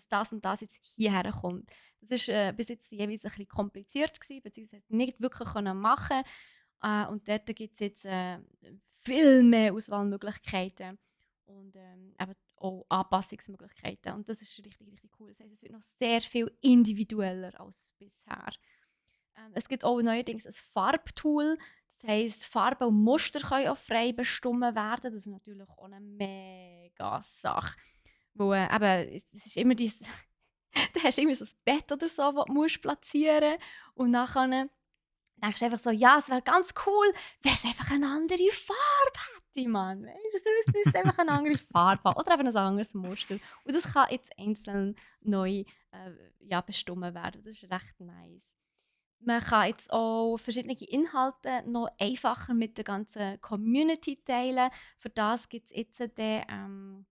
das und das jetzt hierher kommt. Das war bis jetzt jeweils ein bisschen kompliziert gewesen, beziehungsweise nicht wirklich machen. Und dort gibt es jetzt viel mehr Auswahlmöglichkeiten und eben auch Anpassungsmöglichkeiten. Und das ist richtig, richtig cool. Das heisst, es wird noch sehr viel individueller als bisher. Es gibt auch neuerdings ein Farbtool. Das heisst, Farben und Muster können auch frei bestimmt werden. Das ist natürlich auch eine mega Sache. Weil es ist immer dieses, da hast du irgendwie so ein Bett oder so, das du musst platzieren musst. Und nachher denkst du einfach so, ja, es wäre ganz cool, wenn es einfach eine andere Farbe hätte, Mann. Weißt du, es müsste einfach eine andere Farbe haben. Oder eben ein anderes Muster. Und das kann jetzt einzeln neu ja, bestimmt werden. Das ist recht nice. Man kann jetzt auch verschiedene Inhalte noch einfacher mit der ganzen Community teilen. Für das gibt es jetzt einen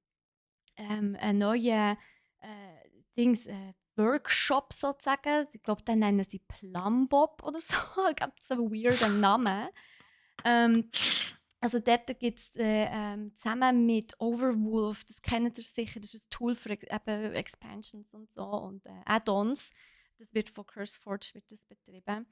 neuen Workshop sozusagen. Ich glaube, den nennen sie Plumbob oder so. Ganz einen weirden Namen. Also dort gibt es zusammen mit Overwolf, das kennt ihr sicher, das ist ein Tool für eben Expansions und so und Add-ons. Das wird von CurseForge wird das betrieben.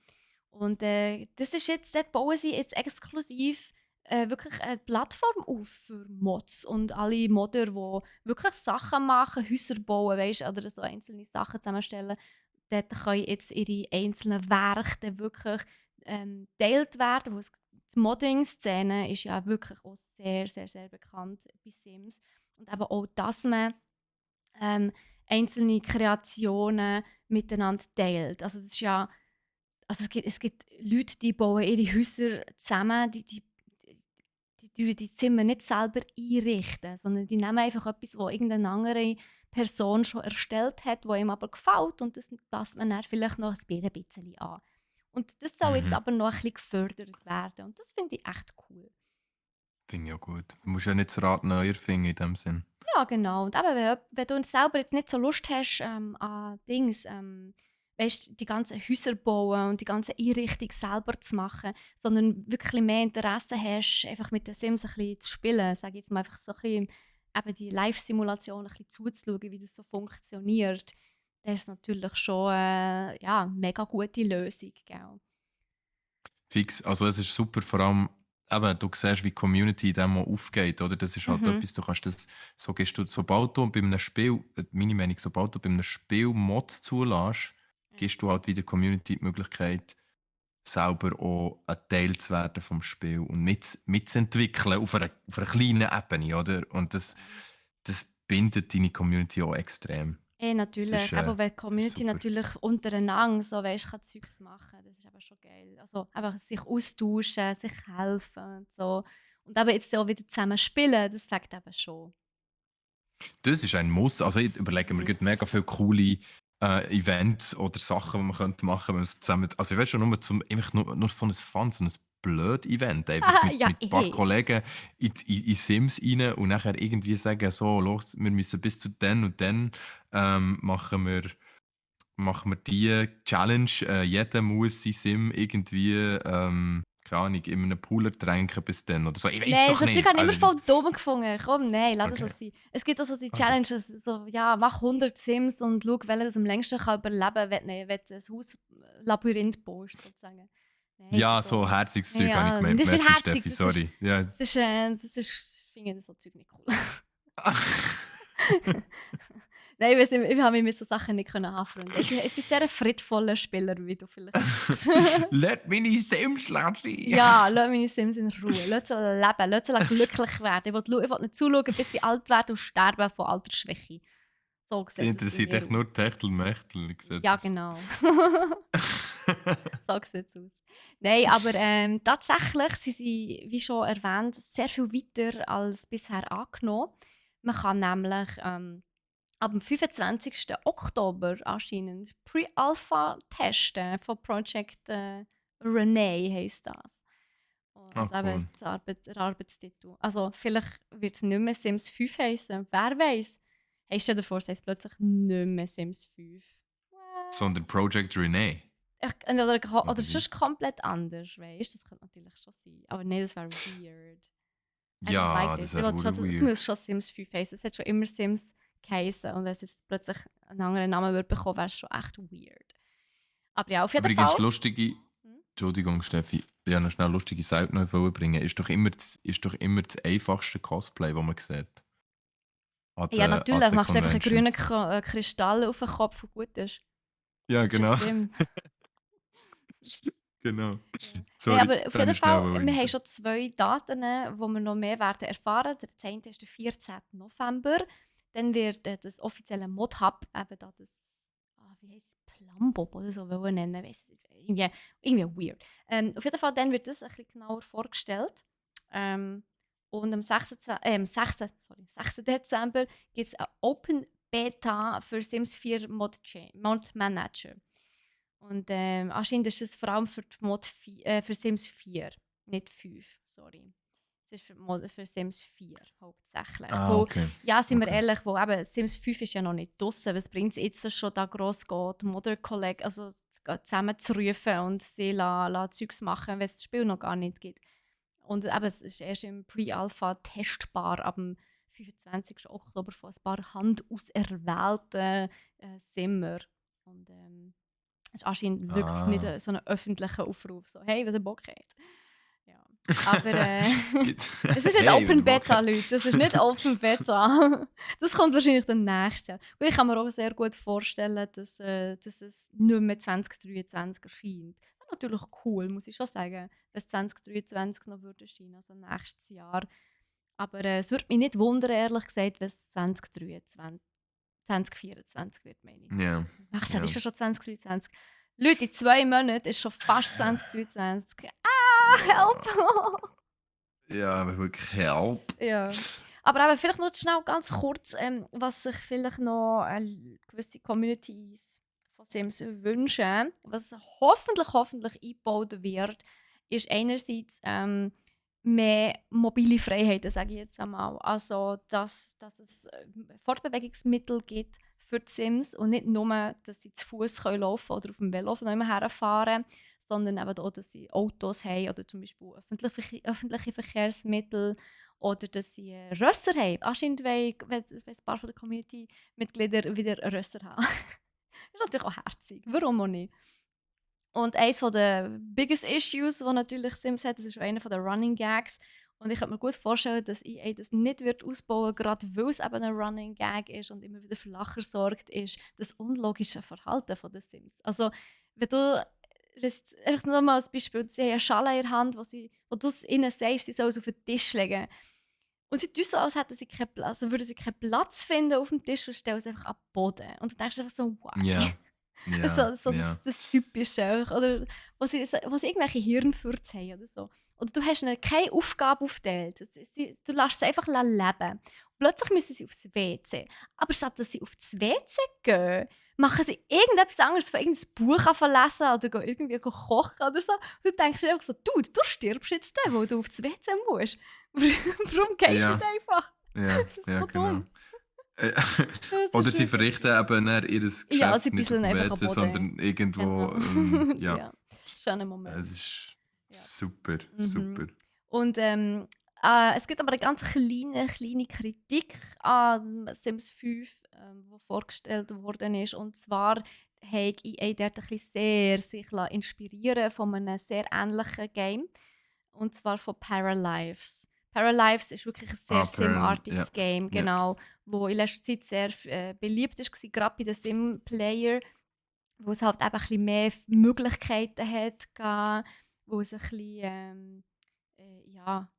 Und das ist jetzt, dort bauen sie jetzt exklusiv wirklich eine Plattform auf für Mods und alle Modder, die wirklich Sachen machen, Häuser bauen, weißt, oder so einzelne Sachen zusammenstellen. Dort können jetzt ihre einzelnen Werke dann wirklich geteilt werden. Die Modding-Szene ist ja wirklich auch sehr, sehr, sehr bekannt bei Sims. Und eben auch, dass man ähm, einzelne Kreationen miteinander teilt. Also es gibt Leute, die bauen ihre Häuser zusammen, die Zimmer nicht selber einrichten, sondern die nehmen einfach etwas, was irgendeine andere Person schon erstellt hat, was ihm aber gefällt und das passt man dann vielleicht noch ein bisschen an. Und das soll jetzt Mhm. aber noch ein bisschen gefördert werden und das finde ich echt cool. Finde ich auch gut. Du musst ja nicht das Rad neu erfinden in dem Sinn. Ja, genau. Und eben, wenn du selber jetzt nicht so Lust hast an Dings, weißt, die ganzen Häuser bauen und die ganze Einrichtung selber zu machen, sondern wirklich mehr Interesse hast, einfach mit den Sims ein bisschen zu spielen, sage ich jetzt mal einfach so ein bisschen, eben die Live-Simulation ein bisschen zuzuschauen, wie das so funktioniert, das ist natürlich schon ja, eine mega gute Lösung, gell? Fix. Also es ist super, vor allem, eben, du siehst, wie die Community in dem auch aufgeht, oder? Das ist halt Mhm. etwas, du kannst das, so gehst du, sobald du bei einem Spiel, meine Meinung, sobald du bei einem Spiel Mods zulässt, Ja. gibst du halt wieder der Community die Möglichkeit, selber auch ein Teil zu werden vom Spiel und mitzuentwickeln auf einer kleinen Ebene, oder? Und das bindet deine Community auch extrem. Das ist, Natürlich. Aber wenn die das ist Community super. natürlich untereinander so, weißt, kann Zeugs machen, das ist aber schon geil. Also einfach sich austauschen, sich helfen und so. Und aber jetzt auch wieder zusammen spielen, das fängt eben schon. Das ist ein Muss. Also ich überlege mir Mhm. grad mega viele coole, Events oder Sachen, die man könnte machen, wenn man so zusammen, also ich weißt schon, einfach nur so ein Fun, so ein blöd Event, einfach mit Ja, ein paar hey. Kollegen in Sims rein und nachher irgendwie sagen: „So, los, wir müssen bis zu dann und dann, machen wir die Challenge. Jeder muss sein Sim irgendwie, keine Ahnung, in einem Pool ertränken bis dann oder so.“ Ich weiß Nein, doch so Zeug nicht. habe ich immer Also, voll dumm gefunden. Komm, nein, lass das so okay, sein. Es gibt auch so die also Challenges, so, ja, mach 100 Sims und schau, welcher das am längsten kann überleben kann, wenn du ein Hauslabyrinth baust, sozusagen. Nein, so ja, so dumm. herziges Zeug habe ich Ja, gemeint. das ist nicht Merci herzig, Steffi, sorry. Ja. ich finde so Zeug nicht cool. Nein, ich weiss nicht, ich habe mich mit so Sachen nicht anfreunden. Ich bin sehr ein friedvoller Spieler, wie du vielleicht merkst. Let meine Sims lassen. Ja, lass meine Sims in Ruhe. Lass sie leben, lass sie glücklich werden. Ich will nicht zuschauen, bis sie alt werden und sterben von Altersschwäche. So Die sieht es bei interessiert mir echt aus. nur Techtelmechtel. Ich sehe Ja, das. genau. So sieht es aus. Nein, aber tatsächlich sind sie, wie schon erwähnt, sehr viel weiter als bisher angenommen. Man kann nämlich ab dem 25. Oktober anscheinend Pre-Alpha testen von Project Renee heisst das. Oh, Ah, also eben cool. der Arbeitstitel. Also vielleicht wird es nicht mehr Sims 5 heißen. Wer weiß? Hey, stell dir vor, es heisst plötzlich nicht mehr Sims 5. Sondern What? Project Renee. Oder Oder wie? sonst komplett anders, weißt du? Das könnte natürlich schon sein. Aber nein, das wäre weird. I don't like Ja, das this. wäre Es weird. muss schon Sims 5 heißen. Es hat schon immer Sims geheißen. Und wenn es jetzt plötzlich einen anderen Namen würde bekommen, wäre es schon echt weird. Aber ja, auf jeden Fall. Übrigens, lustige. Hm? Entschuldigung, Steffi. Ich wollte noch schnell lustige Side noch bringen. Ist doch immer das einfachste Cosplay, das man sieht. An Ja, den natürlich. Machst du einfach einen grünen AC-Conventions. Kristall auf den Kopf und gut ist. Ja, Bist ein genau. Sim. Genau. Ja. Nein, Sorry, aber auf da habe jeden ich schnell Fall, wir haben rein. schon 2 Daten, wo wir noch mehr werden erfahren. Der 10. ist der 14. November. Dann wird das offizielle Mod-Hub, eben da das, wie heißt es, Plumbob oder so wollen nennen, weiss nicht, irgendwie weird. Auf jeden Fall, dann wird das ein bisschen genauer vorgestellt. Ähm, und am 6. Dezember gibt es eine Open Beta für Sims 4 Mod Manager. Und anscheinend ist es vor allem für, für Sims 4, nicht 5, sorry. Es ist für Sims 4 hauptsächlich. Ah, Wo, okay. ja, sind wir Okay. ehrlich, wo eben Sims 5 ist ja noch nicht draussen. Was bringt es jetzt schon da gross geht, Modder-Kollegen also zusammenzurufen und sie Zeugs machen, wenn es das Spiel noch gar nicht gibt. Und eben, es ist erst im Pre-Alpha testbar ab dem 25. Oktober von ein paar handauserwählten Simmer. Und es ist anscheinend wirklich nicht Ah. so ein öffentlicher Aufruf. So, hey, wenn ihr Bock habt. Ja. Aber es ist nicht Hey, Open wir Beta, machen. Leute. Das ist nicht Open Beta. Das kommt wahrscheinlich dann nächstes Jahr. Und ich kann mir auch sehr gut vorstellen, dass es nicht mehr 2023 erscheint. Das ist natürlich cool, muss ich schon sagen, wenn es 2023 noch würde erscheinen, also nächstes Jahr. Aber es würde mich nicht wundern, ehrlich gesagt, wenn es 2023, 2024 wird, meine ich. Ja, Nächstes Jahr ja. ist ja schon 2023. Leute, in 2 Monaten ist schon fast 2023. Ja, Help! ja, wirklich help. Ja. Aber eben vielleicht noch schnell ganz kurz, was sich vielleicht noch gewisse Communities von Sims wünschen, was hoffentlich eingebaut wird, ist einerseits mehr mobile Freiheiten, sage ich jetzt einmal. Also, dass es Fortbewegungsmittel gibt für die Sims und nicht nur, dass sie zu Fuß laufen oder auf dem Velo von jemandem herfahren, sondern eben auch, dass sie Autos haben oder zum Beispiel öffentliche Verkehrsmittel oder dass sie Rösser haben. Anscheinend wollen ein paar von der Community-Mitglieder wieder Rösser haben. Das ist natürlich auch herzig. Warum auch nicht? Und eines der biggest issues, die natürlich Sims hat, das ist einer der Running Gags. Und ich kann mir gut vorstellen, dass EA das nicht wird ausbauen wird, gerade weil es eben ein Running Gag ist und immer wieder für Lacher sorgt, ist das unlogische Verhalten der Sims. Also, wenn du einfach nur mal als Beispiel, sie haben eine Schale in der Hand, wo du es ihnen sagst, sie sollen es auf den Tisch legen. Und sie tun so, als hätten sie keinen Platz, also würden sie keinen Platz finden auf dem Tisch und stellen es einfach ab den Boden. Und du denkst einfach so, why? Ja, ja, So ja. das Typische. Oder wo sie irgendwelche Hirnfurz haben oder so. Oder du hast ihnen keine Aufgabe aufgeteilt. Du lässt sie einfach leben. Plötzlich müssen sie aufs WC. Aber statt dass sie aufs WC gehen, machen sie irgendetwas anderes, von irgendein Buch lesen oder gehen irgendwie kochen oder so. Und du denkst dir einfach so, du stirbst jetzt dann, weil du aufs WC musst. Warum gehst du nicht Ja, einfach? ja, Das ist ja, so genau. dumm. Äh, Das Oder ist sie wirklich verrichten eben dann ihr ja, sie Geschäft nicht auf bisseln dem einfach am WC, Boden. sondern irgendwo, Genau. ja, Ja, schöner es Moment. ist Ja. super, super. Mhm. Und es gibt aber eine ganz kleine Kritik an Sims 5, die vorgestellt worden ist. Und zwar hat EA dort ein bisschen sehr sich inspirieren von einem sehr ähnlichen Game. Und zwar von Paralives. Paralives ist wirklich ein sehr Ah, Pearl, ja, Sim-artiges Game, ja, genau, wo in letzter Zeit sehr beliebt ist, gerade bei den Sim-Player, wo es halt eben ein bisschen mehr Möglichkeiten hat, wo es ein bisschen, ja,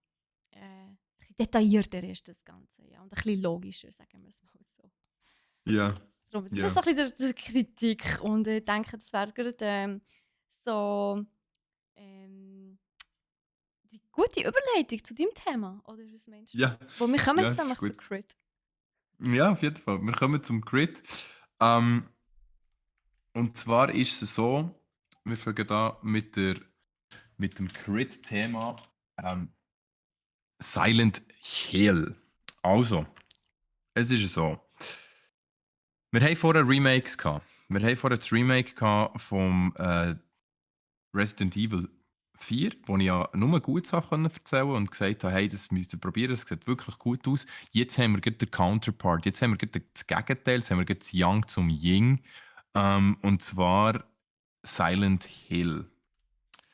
ein bisschen detaillierter ist, das Ganze. Ja, und ein bisschen logischer, sagen wir es mal so. ja, Das ist ja, so ein bisschen die Kritik und ich denke, das wäre gerade so ähm, die gute Überleitung zu deinem Thema, oder was meinst du? ja, Wo wir kommen ja, jetzt es ist nämlich zu gut. Crit. Ja, auf jeden Fall. Wir kommen zum Grid. Ähm, und zwar ist es so, wir fangen da mit dem Grid-Thema Silent Hill. Also, es ist so. Wir haben vorher Remakes gehabt. Wir haben vorher das Remake gehabt vom Resident Evil 4, wo ich ja nur gute Sachen erzählen konnte und gesagt habe, hey, das müsst ihr probieren, das sieht wirklich gut aus. Jetzt haben wir gerade den Counterpart, jetzt haben wir gerade das Gegenteil, jetzt haben wir gerade das Yang zum Ying. Und zwar Silent Hill.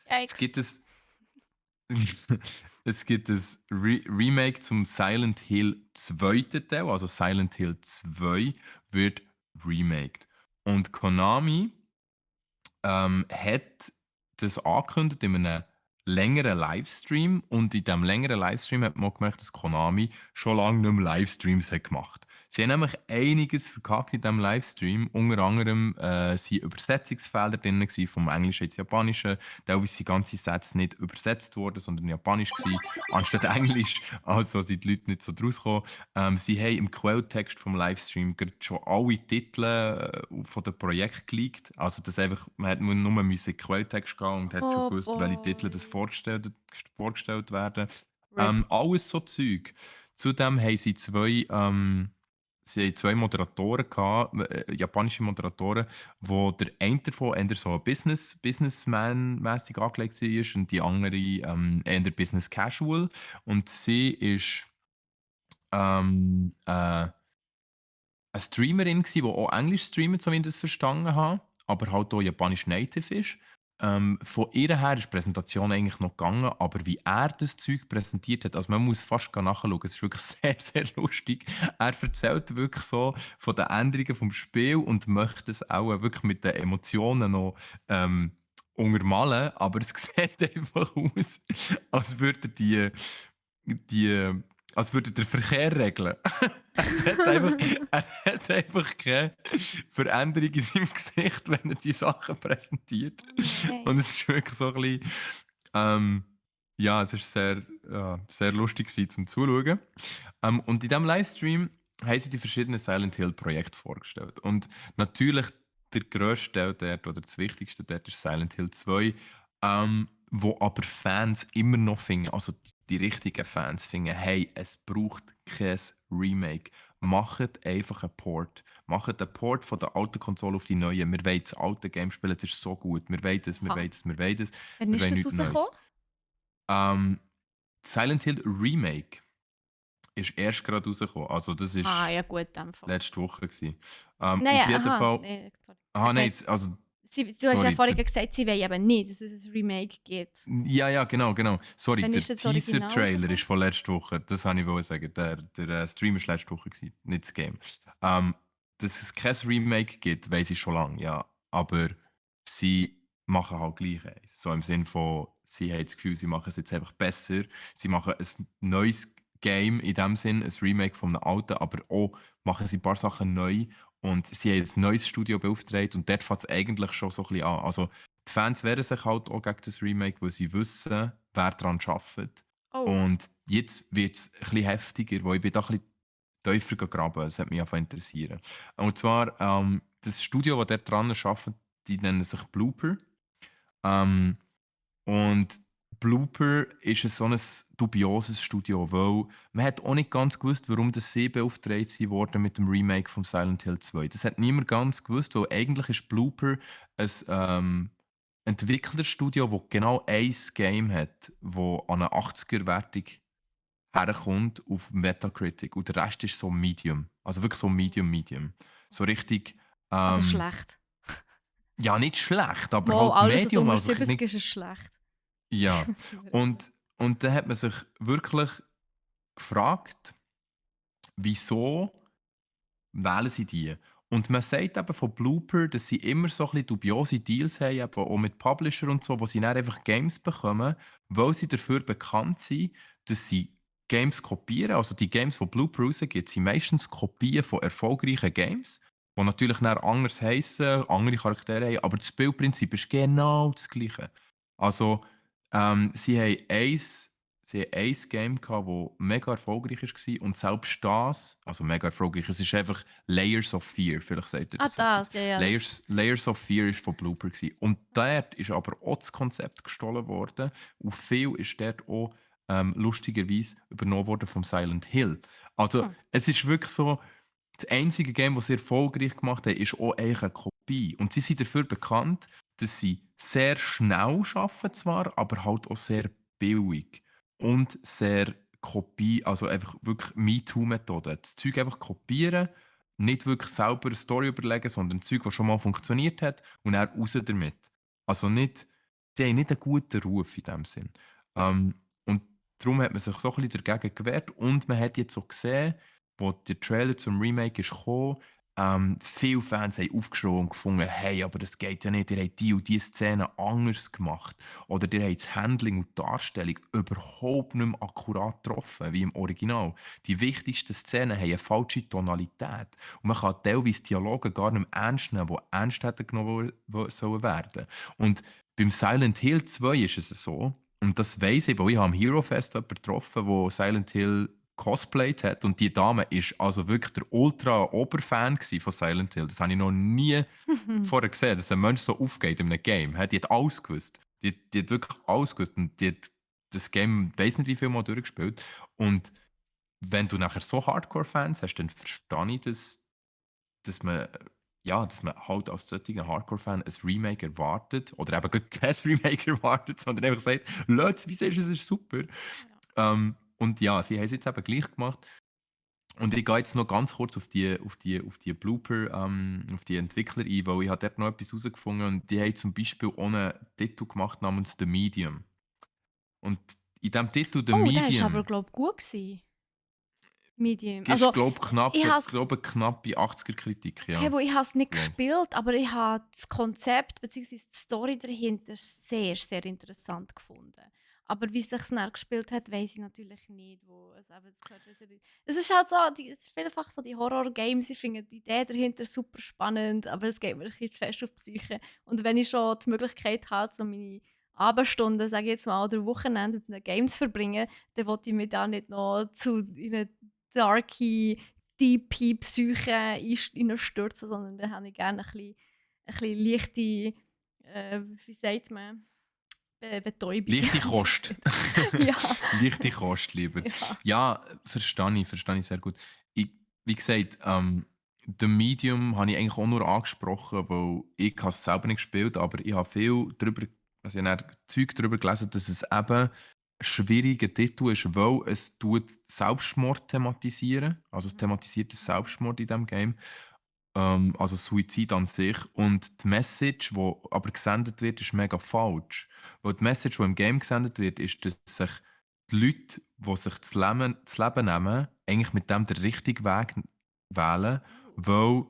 Es Yikes. gibt es, es gibt ein Remake zum Silent Hill zweiten Teil, also Silent Hill 2 wird remaked. Und Konami hat das angekündigt in einem längeren Livestream und in diesem längeren Livestream hat man auch gemerkt, dass Konami schon lange nicht mehr Livestreams hat gemacht. Sie haben nämlich einiges verkackt in diesem Livestream. Unter anderem waren Übersetzungsfehler drin gewesen, vom Englischen ins Japanische. Teilweise sind ganze Sätze nicht übersetzt worden, sondern Japanisch gewesen, anstatt Englisch. Also sind die Leute nicht so draus gekommen. Sie haben im Quelltext vom Livestream gerade schon alle Titel von dem Projekt geleakt. Also das einfach, man hat nur müssen in den Quelltext gehen und hat schon Oh gewusst, welche Titel das boy. vorgestellt werden. RIP. Alles so Zeug. Zudem haben sie zwei Moderatoren gehabt, japanische Moderatoren, wo der eine davon eher so ein Businessman-mäßig angelegt war und die andere eher Business Casual. Und sie ist eine Streamerin gsi, die auch Englisch streamt, so wie ich das verstanden habe, aber halt auch Japanisch Native ist. Von ihr her ist die Präsentation eigentlich noch gegangen, aber wie er das Zeug präsentiert hat, also man muss fast nachschauen, es ist wirklich sehr, sehr lustig. Er erzählt wirklich so von den Änderungen vom Spiel und möchte es auch wirklich mit den Emotionen noch untermalen, aber es sieht einfach aus, als würde er die als würde er den Verkehr regeln. Er hat einfach keine Veränderung in seinem Gesicht, wenn er die Sachen präsentiert. Oh Und nein. es ist wirklich so ein bisschen, ähm, ja, es ist sehr, sehr lustig gewesen zum Zuschauen. Und in diesem Livestream haben sie die verschiedenen Silent Hill Projekte vorgestellt. Und natürlich der grösste Teil dort oder das Wichtigste dort ist Silent Hill 2, wo aber Fans immer noch finden, also die richtigen Fans finden, hey, es braucht kein Remake. Macht einfach einen Port. Macht einen Port von der alten Konsole auf die neue. Wir wollen das alte Game spielen, es ist so gut. Wir wollen das, wir Aha. wollen das, wir wollen das. Wann Wir ist wollen das nichts rausgekommen? Neues. Ähm, Silent Hill Remake ist erst gerade rausgekommen. Also das Ah, ist ja gut, in dem Fall. letzte Woche gewesen. Nein, Auf ja, jeden aha, Fall. ne, sorry. Aha, nein, also Du hast ja sorry. vorhin gesagt, sie wollen eben nicht, dass es ein Remake gibt. Ja, ja, genau, genau. Sorry, Wann der ist das Original Teaser-Trailer ist rausgekommen? von letzter Woche. Das wollte ich wollen sagen. Der Stream ist letzte Woche gewesen, nicht das Game. Ähm, dass es kein Remake gibt, weiss ich schon lange, ja. Aber sie machen halt gleich eins. So im Sinne von, sie haben das Gefühl, sie machen es jetzt einfach besser. Sie machen ein neues Game, in dem Sinn, ein Remake von einem alten, aber auch machen sie ein paar Sachen neu. Und sie haben ein neues Studio beauftragt und dort fängt es eigentlich schon so ein bisschen an. Also, die Fans wehren sich halt auch gegen das Remake, weil sie wissen, wer daran arbeitet. Oh, Und jetzt wird es ein bisschen heftiger, weil ich bin da ein bisschen tiefer gegraben. Das hat mich einfach interessieren. Und zwar, das Studio, das dort dran arbeitet, die nennen sich Blooper. Ähm, und Blooper ist so ein dubioses Studio, weil man hat auch nicht ganz gewusst, warum das sie beauftragt worden mit dem Remake von Silent Hill 2. Das hat niemand ganz gewusst, weil eigentlich ist Blooper ein Entwicklerstudio, das genau ein Game hat, das an eine 80er-Wertung herkommt auf Metacritic. Und der Rest ist so Medium. Also wirklich so Medium, Medium. So richtig, also ähm, schlecht. ja, nicht schlecht, aber Mal, halt alles, was Medium. unter Also 70 nicht. ist, ist schlecht. Ja, Sind wir ehrlich. und dann hat man sich wirklich gefragt, wieso wählen sie die? Und man sagt eben von Blooper, dass sie immer so ein bisschen dubiose Deals haben, eben auch mit Publisher und so, wo sie dann einfach Games bekommen, weil sie dafür bekannt sind, dass sie Games kopieren. Also die Games, die Blooper rausgibt, sind meistens Kopien von erfolgreichen Games, die natürlich dann anders heissen, andere Charaktere haben, aber das Spielprinzip ist genau das gleiche. Also sie haben ein Game gehabt, das mega erfolgreich war und selbst das, also mega erfolgreich, es ist einfach Layers of Fear, vielleicht sagt ihr Ah, das etwas. das, ja, ja, das. Layers of Fear ist von Blooper gewesen. Und dort ist aber auch das Konzept gestohlen worden und viel ist dort auch lustigerweise übernommen worden vom Silent Hill. Also Hm. es ist wirklich so, das einzige Game, das sie erfolgreich gemacht haben, ist auch eigentlich eine Kopie. Und sie sind dafür bekannt, dass sie sehr schnell arbeiten zwar, aber halt auch sehr billig. Und sehr Kopie, also einfach wirklich MeToo-Methode. Das Zeug einfach kopieren, nicht wirklich selber eine Story überlegen, sondern ein Zeug, das schon mal funktioniert hat und dann raus damit. Also nicht, die haben nicht einen guten Ruf in dem Sinn. Und darum hat man sich so ein bisschen dagegen gewehrt und man hat jetzt auch gesehen, wo der Trailer zum Remake ist gekommen, viele Fans haben aufgeschrien und gefunden, hey, aber das geht ja nicht, ihr habt die und die Szene anders gemacht. Oder ihr habt das Handling und die Darstellung überhaupt nicht mehr akkurat getroffen, wie im Original. Die wichtigsten Szenen haben eine falsche Tonalität. Und man kann teilweise Dialoge gar nicht mehr ernst nehmen, die ernst hätten genommen sollen werden. Und beim Silent Hill 2 ist es so, und das weiss ich, weil ich am Hero Fest jemanden getroffen, der Silent Hill cosplayt hat und die Dame ist also wirklich der Ultra-Oberfan von Silent Hill. Das habe ich noch nie vorher gesehen, dass ein Mensch so aufgeht in einem Game. Die hat alles gewusst. Die hat wirklich alles gewusst und die hat das Game, weiss nicht wie viel Mal durchgespielt. Und wenn du nachher so Hardcore-Fans hast, dann verstehe ich das, dass man, ja, dass man halt als solcher Hardcore-Fan ein Remake erwartet oder eben gar kein Remake erwartet, sondern einfach sagt, Leute, wie siehst du, es ist super. Ja. Und ja, sie haben es jetzt eben gleich gemacht. Und ich gehe jetzt noch ganz kurz auf die Blooper, auf die Entwickler ein, weil ich habe dort noch etwas herausgefunden und die haben zum Beispiel auch einen Titel gemacht namens «The Medium». Und in diesem Titel «The Oh, der ist aber, Medium» glaube ich, gut gewesen. Medium. gibst Also, du, glaube ich habe es glaub, knappe 80er-Kritik, okay, ja. wo ich habe es nicht Glaub. gespielt, aber ich habe das Konzept bzw. die Story dahinter sehr, sehr interessant gefunden. Aber wie sich's dann gespielt hat, weiß ich natürlich nicht, wo es eben das gehört wieder. Es ist halt so, es ist vielfach so die Horror-Games, ich finde die Idee dahinter super spannend, aber es geht mir ein bisschen zu fest auf die Psyche. Und wenn ich schon die Möglichkeit habe, so meine Abendstunden, sage ich jetzt mal, oder Wochenende mit den Games verbringen, dann wollte ich mich da nicht noch zu in eine darky tiefe Psyche reinstürzen, sondern dann habe ich gerne ein bisschen leichte, wie sagt man, Betäubung. Leichte Kost. Ja. Leichte Kost lieber. Ja. Ja, verstehe ich sehr gut. Ich, wie gesagt, «The Medium» habe ich eigentlich auch nur angesprochen, weil ich es selber nicht gespielt habe, aber ich habe viel darüber, also ich habe dann Zeug darüber gelesen, dass es eben ein schwieriger Titel ist, weil es tut Selbstmord thematisieren. Also es Mhm. thematisiert den Mhm. Selbstmord in diesem Game. Also Suizid an sich. Und die Message, die aber gesendet wird, ist mega falsch. Weil die Message, die im Game gesendet wird, ist, dass sich die Leute, die sich das Leben nehmen, eigentlich mit dem den richtigen Weg wählen, weil,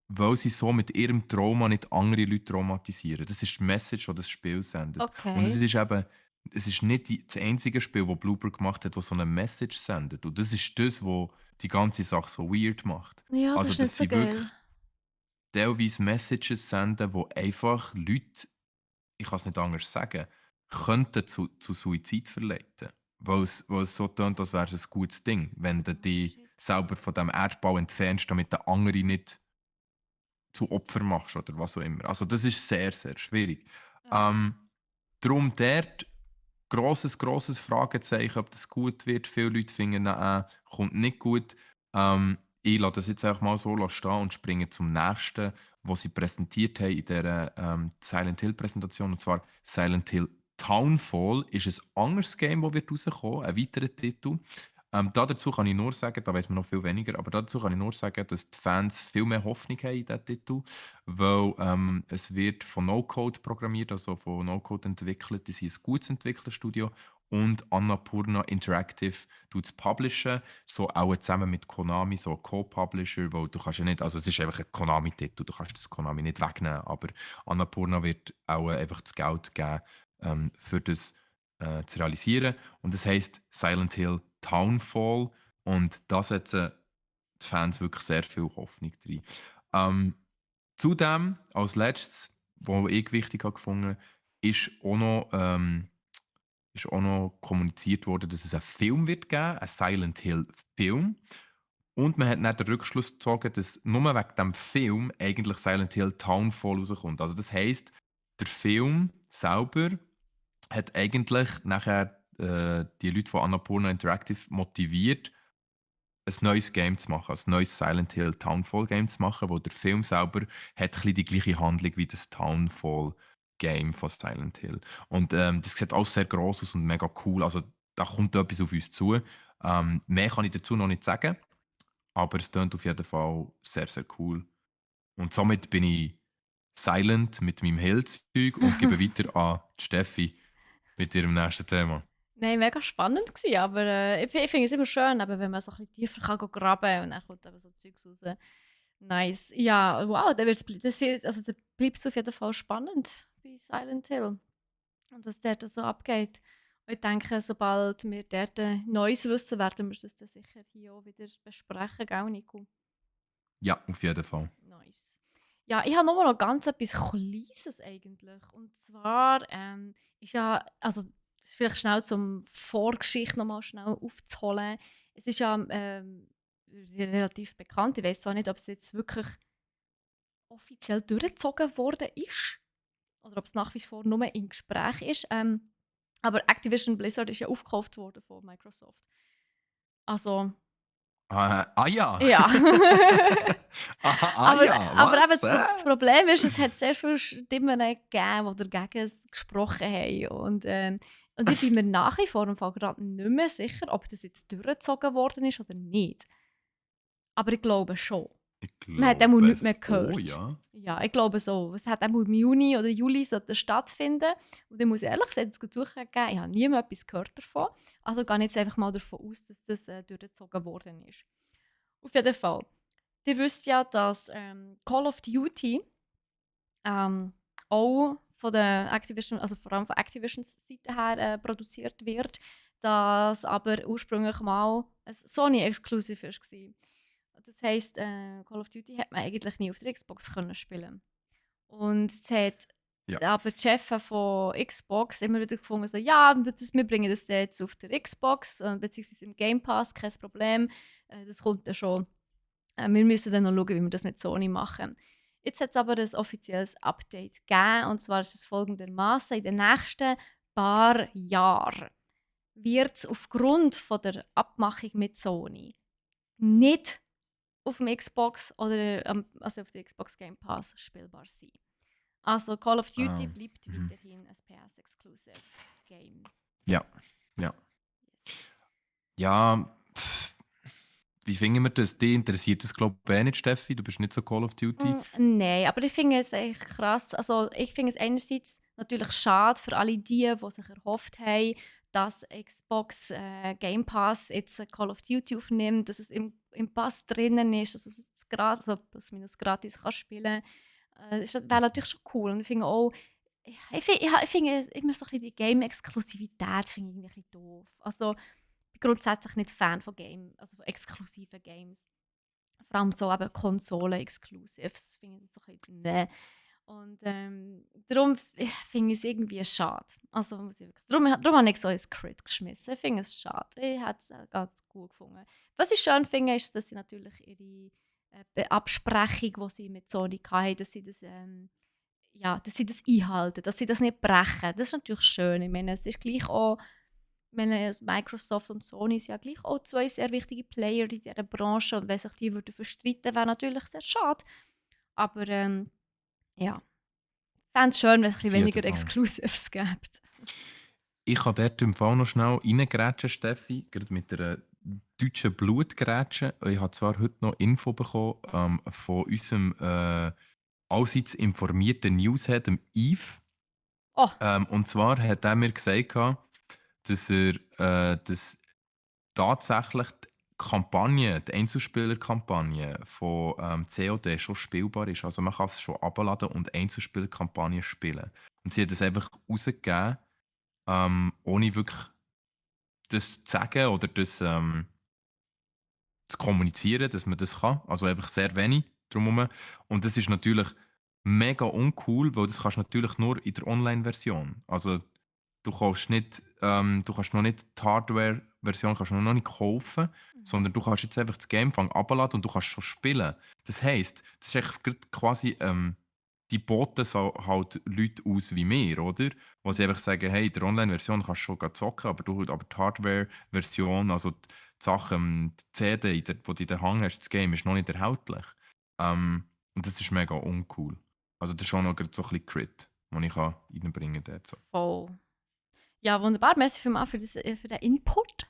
weil sie so mit ihrem Trauma nicht andere Leute traumatisieren. Das ist die Message, die das Spiel sendet. Und es Okay. ist eben, es ist nicht das einzige Spiel, das Bloober gemacht hat, das so eine Message sendet. Und das ist das, was die ganze Sache so weird macht. Ja, das Also, ist nicht dass so sie wirklich geil. teilweise Messages senden, wo einfach Leute, ich kann es nicht anders sagen, könnten zu Suizid verleiten. Weil es so tönt, als wäre es ein gutes Ding, wenn du Oh, dich shit. selber von dem Erdbau entfernst, damit der andere nicht zu Opfer machst oder was auch immer. Also das ist sehr, sehr schwierig. Ja. Ähm, Darum dort grosses Fragezeichen, ob das gut wird. Viele Leute finden, kommt nicht gut. Ich lasse das jetzt einfach mal so stehen und springe zum nächsten, was sie präsentiert haben in dieser Silent Hill-Präsentation. Und zwar Silent Hill Townfall ist ein anderes Game, das wird rauskommen, ein weiterer Titel. Dazu kann ich nur sagen, da weiß man noch viel weniger, aber dazu kann ich nur sagen, dass die Fans viel mehr Hoffnung haben in diesen Titel, weil es wird von No-Code programmiert, also von No-Code entwickelt. Die sind ein gutes Entwicklerstudio und Annapurna Interactive tut es publishen, so auch zusammen mit Konami, so Co-Publisher, weil du kannst ja nicht, also es ist einfach ein Konami-Titel, du kannst das Konami nicht wegnehmen, aber Annapurna wird auch einfach das Geld geben, für das zu realisieren. Und das heisst Silent Hill Townfall und da setzen die Fans wirklich sehr viel Hoffnung drin. Ähm, Zudem, als Letztes, was ich wichtig habe gefunden, ist auch noch, ist auch noch kommuniziert worden, dass es einen Film wird geben, einen Silent Hill Film. Und man hat dann den Rückschluss gezogen, dass nur wegen dem Film eigentlich Silent Hill Townfall rauskommt. Also das heisst, der Film selber hat eigentlich nachher die Leute von Annapurna Interactive motiviert, ein neues Game zu machen, ein neues Silent Hill Townfall Game zu machen, wo der Film selber hat ein bisschen die gleiche Handlung wie das Townfall Game von Silent Hill. Und das sieht alles sehr gross aus und mega cool. Also da kommt etwas auf uns zu. Mehr kann ich dazu noch nicht sagen, aber es klingt auf jeden Fall sehr, sehr cool. Und somit bin ich silent mit meinem Hill-Zeug und gebe weiter an die Steffi mit ihrem nächsten Thema. Nein, mega spannend gewesen, aber ich finde es immer schön, eben, wenn man so ein bisschen tiefer kann go graben und dann kommt eben so Zeugs raus. Nice. Ja, wow, dann bleibt es auf jeden Fall spannend bei Silent Hill und was dort so abgeht. Und ich denke, sobald wir dort Neues wissen, werden wir das dann sicher hier auch wieder besprechen, gell, Nico? Ja, auf jeden Fall. Nice. Ja, ich habe nur noch ganz etwas Kleines eigentlich. Und zwar ist ja, also das ist vielleicht schnell zum Vorgeschichte nochmal schnell aufzuholen. Es ist ja relativ bekannt. Ich weiß zwar nicht, ob es jetzt wirklich offiziell durchgezogen worden ist oder ob es nach wie vor nur im Gespräch ist. Aber Activision Blizzard ist ja aufgekauft worden von Microsoft. Also, Ja. ja. aber, Ja, aber eben was? das Problem ist, es hat sehr viele Stimmen gegeben, die dagegen gesprochen haben. Und ich bin mir nach wie vor im Fall gerade nicht mehr sicher, ob das jetzt durchgezogen worden ist oder nicht. Aber ich glaube schon. Ich Man hat einmal glaube nichts mehr es. Oh gehört. ja. Ja, ich glaube so. Es hat einmal im Juni oder Juli sollte stattfinden. Und ich muss ehrlich sagen, es zugegeben, ich habe niemand etwas gehört davon. Also gehe ich jetzt einfach mal davon aus, dass das durchgezogen worden ist. Auf jeden Fall. Ihr wisst ja, dass Call of Duty ähm, auch von der Activision, also vor allem von Activisions Seite her produziert wird, das aber ursprünglich mal ein Sony-Exclusive war. Das heisst, Call of Duty hat man eigentlich nie auf der Xbox können spielen. Und es hat Ja. aber die Chefs von Xbox immer wieder gefunden, so, ja, wir bringen das jetzt auf der Xbox, beziehungsweise im Game Pass, kein Problem, das kommt dann schon. Wir müssen dann noch schauen, wie wir das mit Sony machen. Jetzt hat es aber ein offizielles Update gegeben, und zwar ist es folgendermaßen: In den nächsten paar Jahren wird es aufgrund von der Abmachung mit Sony nicht auf dem Xbox oder also auf der Xbox Game Pass spielbar sein. Also Call of Duty Ah, bleibt mhm. weiterhin ein PS-Exclusive Game. Ja. Ja. Ja, wie finden wir das? Dich interessiert das, glaube ich, nicht, Steffi. Du bist nicht so Call of Duty. Nein, aber ich finde es echt krass. Also ich finde es einerseits natürlich schade für alle die sich erhofft haben, dass Xbox Game Pass jetzt Call of Duty aufnimmt, dass es im Pass drinnen ist, dass es jetzt gratis, also plus minus gratis kann spielen. Das wäre natürlich schon cool. Und ich finde auch, ich finde immer so ein bisschen die Game-Exklusivität finde ich irgendwie ein bisschen doof. Also ich bin grundsätzlich nicht Fan von also von exklusiven Games. Vor allem so eben Konsolen-Exclusives finde ich das so ein bisschen «ne». Und darum finde ich es irgendwie schade. Also muss ich wirklich, darum habe ich so ins Crit geschmissen. Ich finde es schade. Ich hätte es ganz gut gefunden. Was ich schön finde, ist, dass sie natürlich ihre Absprechung, die sie mit Sony hatten, dass sie das, ja, dass sie das einhalten, dass sie das nicht brechen. Das ist natürlich schön. Ich meine, es ist gleich auch, ich meine, Microsoft und Sony sind ja gleich auch zwei sehr wichtige Player in dieser Branche, und wenn sich die würden verstreiten, wäre natürlich sehr schade. Aber ja, ich fände es schön, wenn es ein bisschen Auf jeden weniger Fall. Exclusives gibt. Ich kann dort im Fall noch schnell reingrätschen, Steffi, gerade mit der deutschen Blutgrätsche. Ich habe zwar heute noch Info bekommen von unserem allseits informierten Newshead, dem Yves. Oh, Und zwar hat er mir gesagt, dass tatsächlich die Kampagne, die Einzelspielerkampagne von COD schon spielbar ist. Also man kann es schon abladen und Einzelspielerkampagne spielen. Und sie hat es einfach rausgegeben, ohne wirklich das zu sagen oder das zu kommunizieren, dass man das kann. Also einfach sehr wenig drumherum. Und das ist natürlich mega uncool, weil das kannst du natürlich nur in der Online-Version. Also du kannst noch nicht die Hardware-Version kannst du noch nicht kaufen, mhm. sondern du kannst jetzt einfach das Game abladen und du kannst schon spielen. Das heisst, das ist echt quasi die boten so halt Leute aus wie mir, oder? Wo sie einfach sagen, hey, in der Online-Version kannst du schon grad zocken, aber die Hardware-Version, also die Sachen, die CD, die du in der Hand hast, das Game ist noch nicht erhältlich. Und das ist mega uncool. Also das ist schon noch grad so ein bisschen Crit, den ich reinbringen kann. Dort so. Voll. Ja, wunderbar. Merci vielmals für den Input.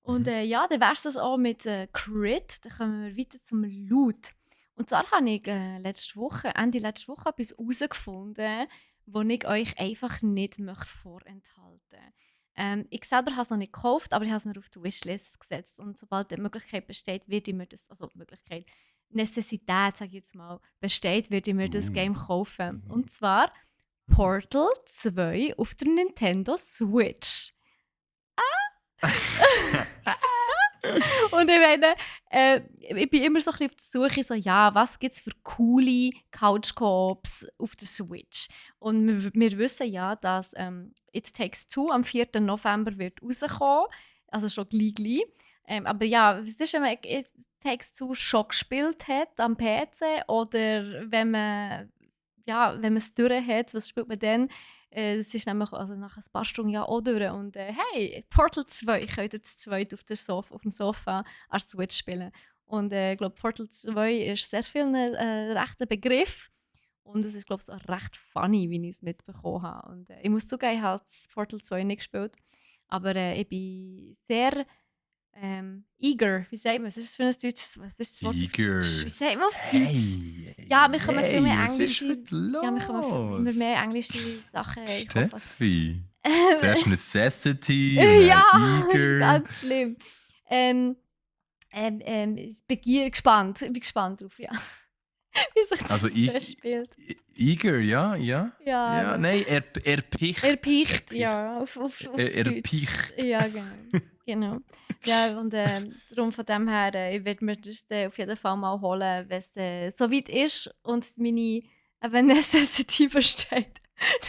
Und Mhm. ja, dann wäre es das auch mit Crit. Dann kommen wir weiter zum Loot. Und zwar habe ich Ende letzte Woche etwas herausgefunden, das ich euch einfach nicht möchte vorenthalten. Ich selber habe es noch nicht gekauft, aber ich habe es mir auf die Wishlist gesetzt. Und sobald die Möglichkeit besteht, werde ich mir das, also Möglichkeit, Necessität, sage ich jetzt mal, besteht, werde ich mir das Game kaufen. Und zwar Portal 2 auf der Nintendo Switch. Und ich meine, ich bin immer so ein bisschen auf der Suche, so, ja, was gibt es für coole Couch-Coops auf der Switch? Und wir wissen ja, dass It Takes Two am 4. November wird rauskommen, also schon gleich. Aber ja, was ist, wenn man It Takes Two schon gespielt hat am PC, oder wenn man es durch hat, was spielt man dann? Es ist nämlich also nach ein paar Stunden ja auch durch. Und hey, Portal 2 könnt ihr zu zweit auf dem Sofa als Switch spielen. Und ich glaube, Portal 2 ist sehr viel ein rechter Begriff. Und es ist, glaube ich, auch recht funny, wie ich es mitbekommen habe. Und ich muss zugeben, ich habe das Portal 2 nicht gespielt. Aber ich bin sehr Eager, wie sagt man? Was ist das für ein deutsches, was ist das Wort auf Eager. Deutsch? Wie sagt man auf Deutsch? Hey, Ja, wir kommen viel mehr was ist englische, heute ja, wir kommen immer los? mehr englische Sachen. Ich hoffe, Steffi, zuerst Necessity und ja, dann das ist Eager. ganz schlimm. Begier gespannt. Ich bin gespannt drauf, ja. Wie sich Also das spielt. Eager, ja. Ja, Ja, eben. nein, erpicht. Erpicht, ja, auf Deutsch. Erpicht. Ja, genau. Ja, und darum von dem her, ich werde mir das auf jeden Fall mal holen, wenn es so weit ist und meine Necessity besteht,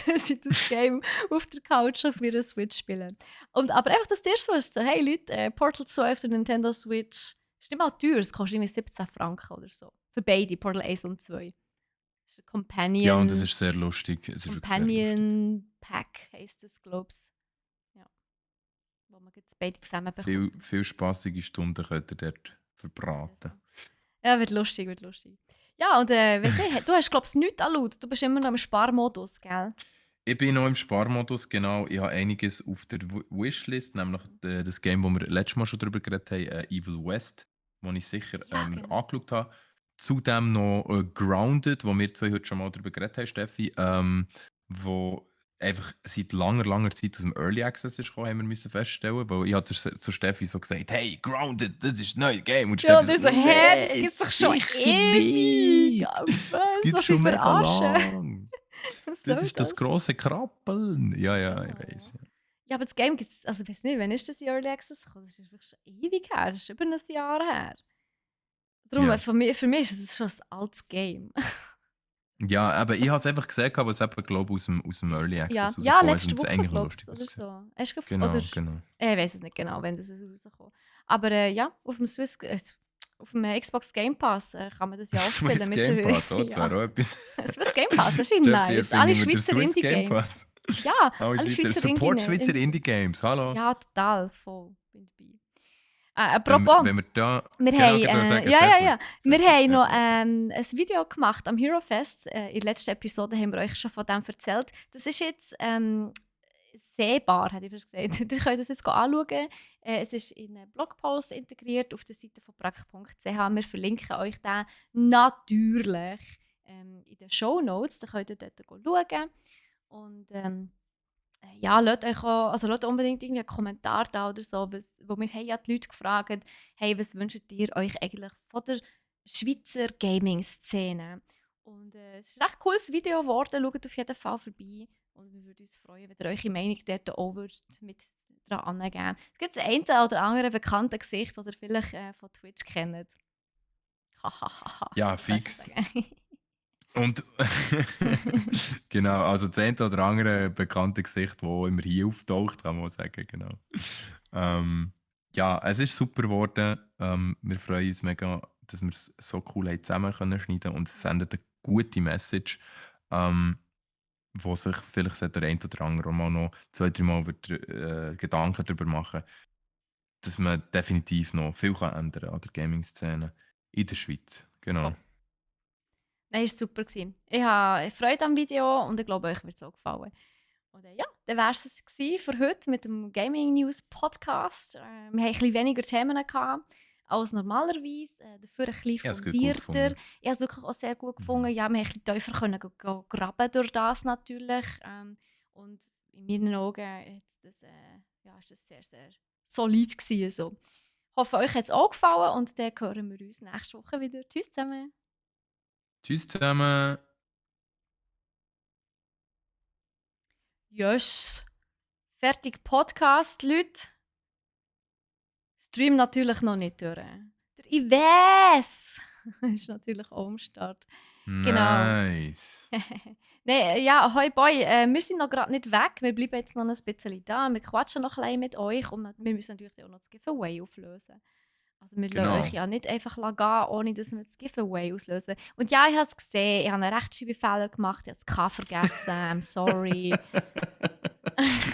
dass ich das Game auf der Couch auf meiner Switch spiele. Aber einfach, dass dir so ist, so, hey Leute, Portal 2 auf der Nintendo Switch ist nicht mal teuer, es kostet irgendwie 17 Franken oder so. Für beide, Portal 1 und 2. Das ist ein Ja, und das Companion. ist sehr lustig. Es ist wirklich sehr lustig. Companion Pack heisst das, glaube ich. Ja. Wo man jetzt beide zusammen bekommt. Viel spaßige Stunden könnt ihr dort verbraten. Ja, wird lustig, wird lustig. Ja, und weiss nicht, du hast, glaube ich, nichts angeschaut. Du bist immer noch im Sparmodus, gell? Ich bin noch im Sparmodus, genau. Ich habe einiges auf der Wishlist, nämlich das Game, wo wir letztes Mal schon drüber geredet haben, Evil West, das ich sicher Ja, mir genau. angeschaut habe. Zudem noch Grounded, wo wir zwei heute schon mal drüber geredet haben, Steffi, wo einfach seit langer Zeit aus dem Early Access ist gekommen, haben wir müssen feststellen, weil ich habe zu Steffi so gesagt, hey, Grounded, das ist ein neues Game. Und Ja, Steffi und so, ich so, hä, das nee, gibt es doch schon sicher ewig. nicht. Das Was? gibt es So viel schon mega verarschen. lang. Was Das soll ist das das? große Krabbeln. Ja, ich Oh. weiß. Ja. Ja, aber das Game gibt es, also ich weiß nicht, wann ist das in Early Access gekommen? Das ist wirklich schon ewig her, das ist über ein Jahr her. Darum, Ja. für mich ist es schon ein altes Game. Ja, aber ich habe es einfach gesehen, was eben, glaube ich, aus dem Early Ja, Access ja, rausgekommen ist letzte und es Woche, eigentlich noch glaube ich, lustig oder ausgesehen. so. Hast du oder Genau. ich weiß es nicht genau, wenn das rauskommt. Aber ja, auf dem Xbox Game Pass kann man das ja auch spielen. Swiss Mit Game der, Pass, das wäre ja, auch etwas. Swiss Game Pass, das ist Steffi, nice. Alle erfinde wir den Schweizer Swiss Game Indie-Games. Pass. Ja, Alle alle Schweizer, Schweizer Support Schweizer Indie. Indie-Games, hallo. Ja, total, voll. Bin dabei. Apropos, Wenn wir da... wir Genau, haben, genau sagen, sehr gut. ja. Sehr Wir gut. haben noch Ja. ein Video gemacht am Hero Fest. In der letzten Episode haben wir euch schon von dem erzählt. Das ist jetzt sehbar, hätte ich fast gesagt. Ihr könnt das jetzt anschauen. Es ist in einen Blogpost integriert auf der Seite von brack.ch. Wir verlinken euch den natürlich in den Shownotes. Da könnt ihr dort schauen. Und ja, lasst unbedingt irgendwie einen Kommentar da oder so, wo wir haben ja die Leute gefragt, hey, was wünscht ihr euch eigentlich von der Schweizer Gaming-Szene? Und es ist ein recht cooles Video geworden, schaut auf jeden Fall vorbei und wir würden uns freuen, wenn ihr eure Meinung dort auch mit dran angeben. Es gibt das eine oder andere bekannte Gesicht, das ihr vielleicht von Twitch kennt. Ja, fix. Und genau, also das eine oder andere bekannte Gesicht, das immer hier auftaucht, kann man sagen, genau. Ja, es ist super geworden. Wir freuen uns mega, dass wir es so cool haben zusammen können schneiden und es sendet eine gute Message, wo sich vielleicht der eine oder andere auch mal noch 2-3 Mal Gedanken darüber machen, dass man definitiv noch viel ändern kann an der Gaming-Szene in der Schweiz. Genau. Voll. Nein, es war super. Ich habe Freude am Video und ich glaube, euch wird es auch gefallen. Und ja, dann war es für heute mit dem Gaming News Podcast. Wir hatten ein bisschen weniger Themen als normalerweise. Dafür ein bisschen Ich habe es gut gefunden. fundierter. Ich habe es wirklich auch sehr gut gefunden. Ja, wir haben ein bisschen tiefer können graben durch das natürlich. Und in meinen Augen ist das sehr, sehr solid gewesen. So. Ich hoffe, euch hat es auch gefallen und dann hören wir uns nächste Woche wieder. Tschüss zusammen. Tschüss zusammen. Yes. Fertig Podcast, Leute. Stream natürlich noch nicht durch. Der Ives ist natürlich auch am Start. Nice. Nein, ja, hoi boy, wir sind noch gerade nicht weg. Wir bleiben jetzt noch ein bisschen da. Wir quatschen noch ein bisschen mit euch und wir müssen natürlich auch noch das Giveaway auflösen. Also wir Genau. lassen euch ja nicht einfach gehen, ohne dass wir das Giveaway auslösen. Und ja, ich habe es gesehen, ich habe einen Rechtschreibfehler gemacht, ich habe das K vergessen, I'm sorry.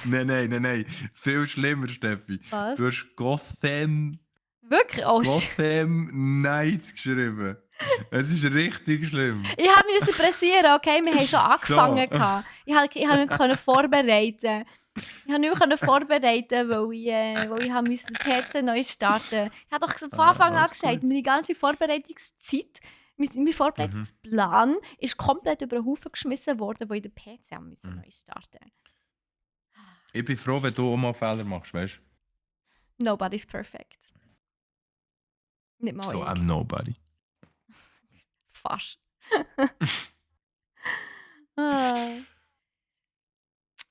Nein. Viel schlimmer, Steffi. Was? Du hast Gotham Wirklich? Oh, shit. Knights geschrieben. Es ist richtig schlimm. Ich musste pressieren, okay? Wir haben schon angefangen. So. Ich konnte nicht vorbereiten. Ich konnte nicht mehr vorbereiten, weil ich musste den PC neu starten. Ich habe doch von Anfang an Alles gesagt, gut. meine ganze Vorbereitungszeit, mein Mhm. Vorbereitungsplan ist komplett über den Haufen geschmissen worden, weil ich den PC Mhm. neu starten. Ich bin froh, wenn du auch mal Fehler machst, weißt du? Nobody's perfect. Nicht mal So, ich. I'm nobody. Fast. Ah.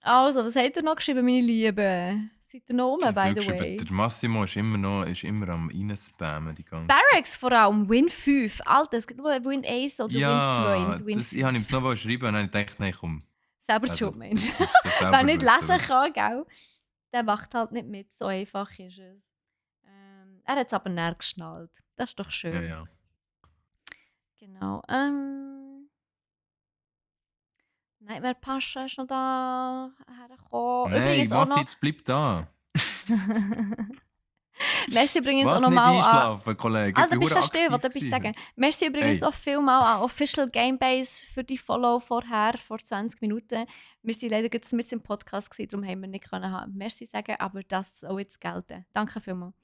Also, was habt ihr noch geschrieben, meine Lieben? Seid ihr noch rum, by the Geschrieben, way? der Massimo ist immer am reinspammen die ganze Zeit. Barracks vor allem, Win 5. Alter, es gibt nur Win 1 oder Win 2 Ja, und Win ich habe ihm 5. es noch schreiben und dann habe ich gedacht, nein, komm. Selber Also, schuld, Mensch. jetzt musst du es Wer selber nicht wissen. lesen Wirklich. kann, gell? Der macht halt nicht mit. So einfach ist es. Er hat es aber näher geschnallt. Das ist doch Ja, schön. ja. Genau. Nightmare Pascha ist noch da hergekommen. Nein, Übrigens auch Massi, noch. jetzt bleib da. Merci übrigens auch Was noch nicht mal an. einschlafen, Kollege? Ich Alter, bin bist hure du still? Ich aktiv wollte etwas sagen. gewesen. Merci übrigens Ey, auch vielmal an Official Gamebase für die Follow vorher, vor 20 Minuten. Wir waren leider jetzt mit im Podcast, darum haben wir nicht können Merci sagen, aber das soll jetzt gelten. Danke vielmals.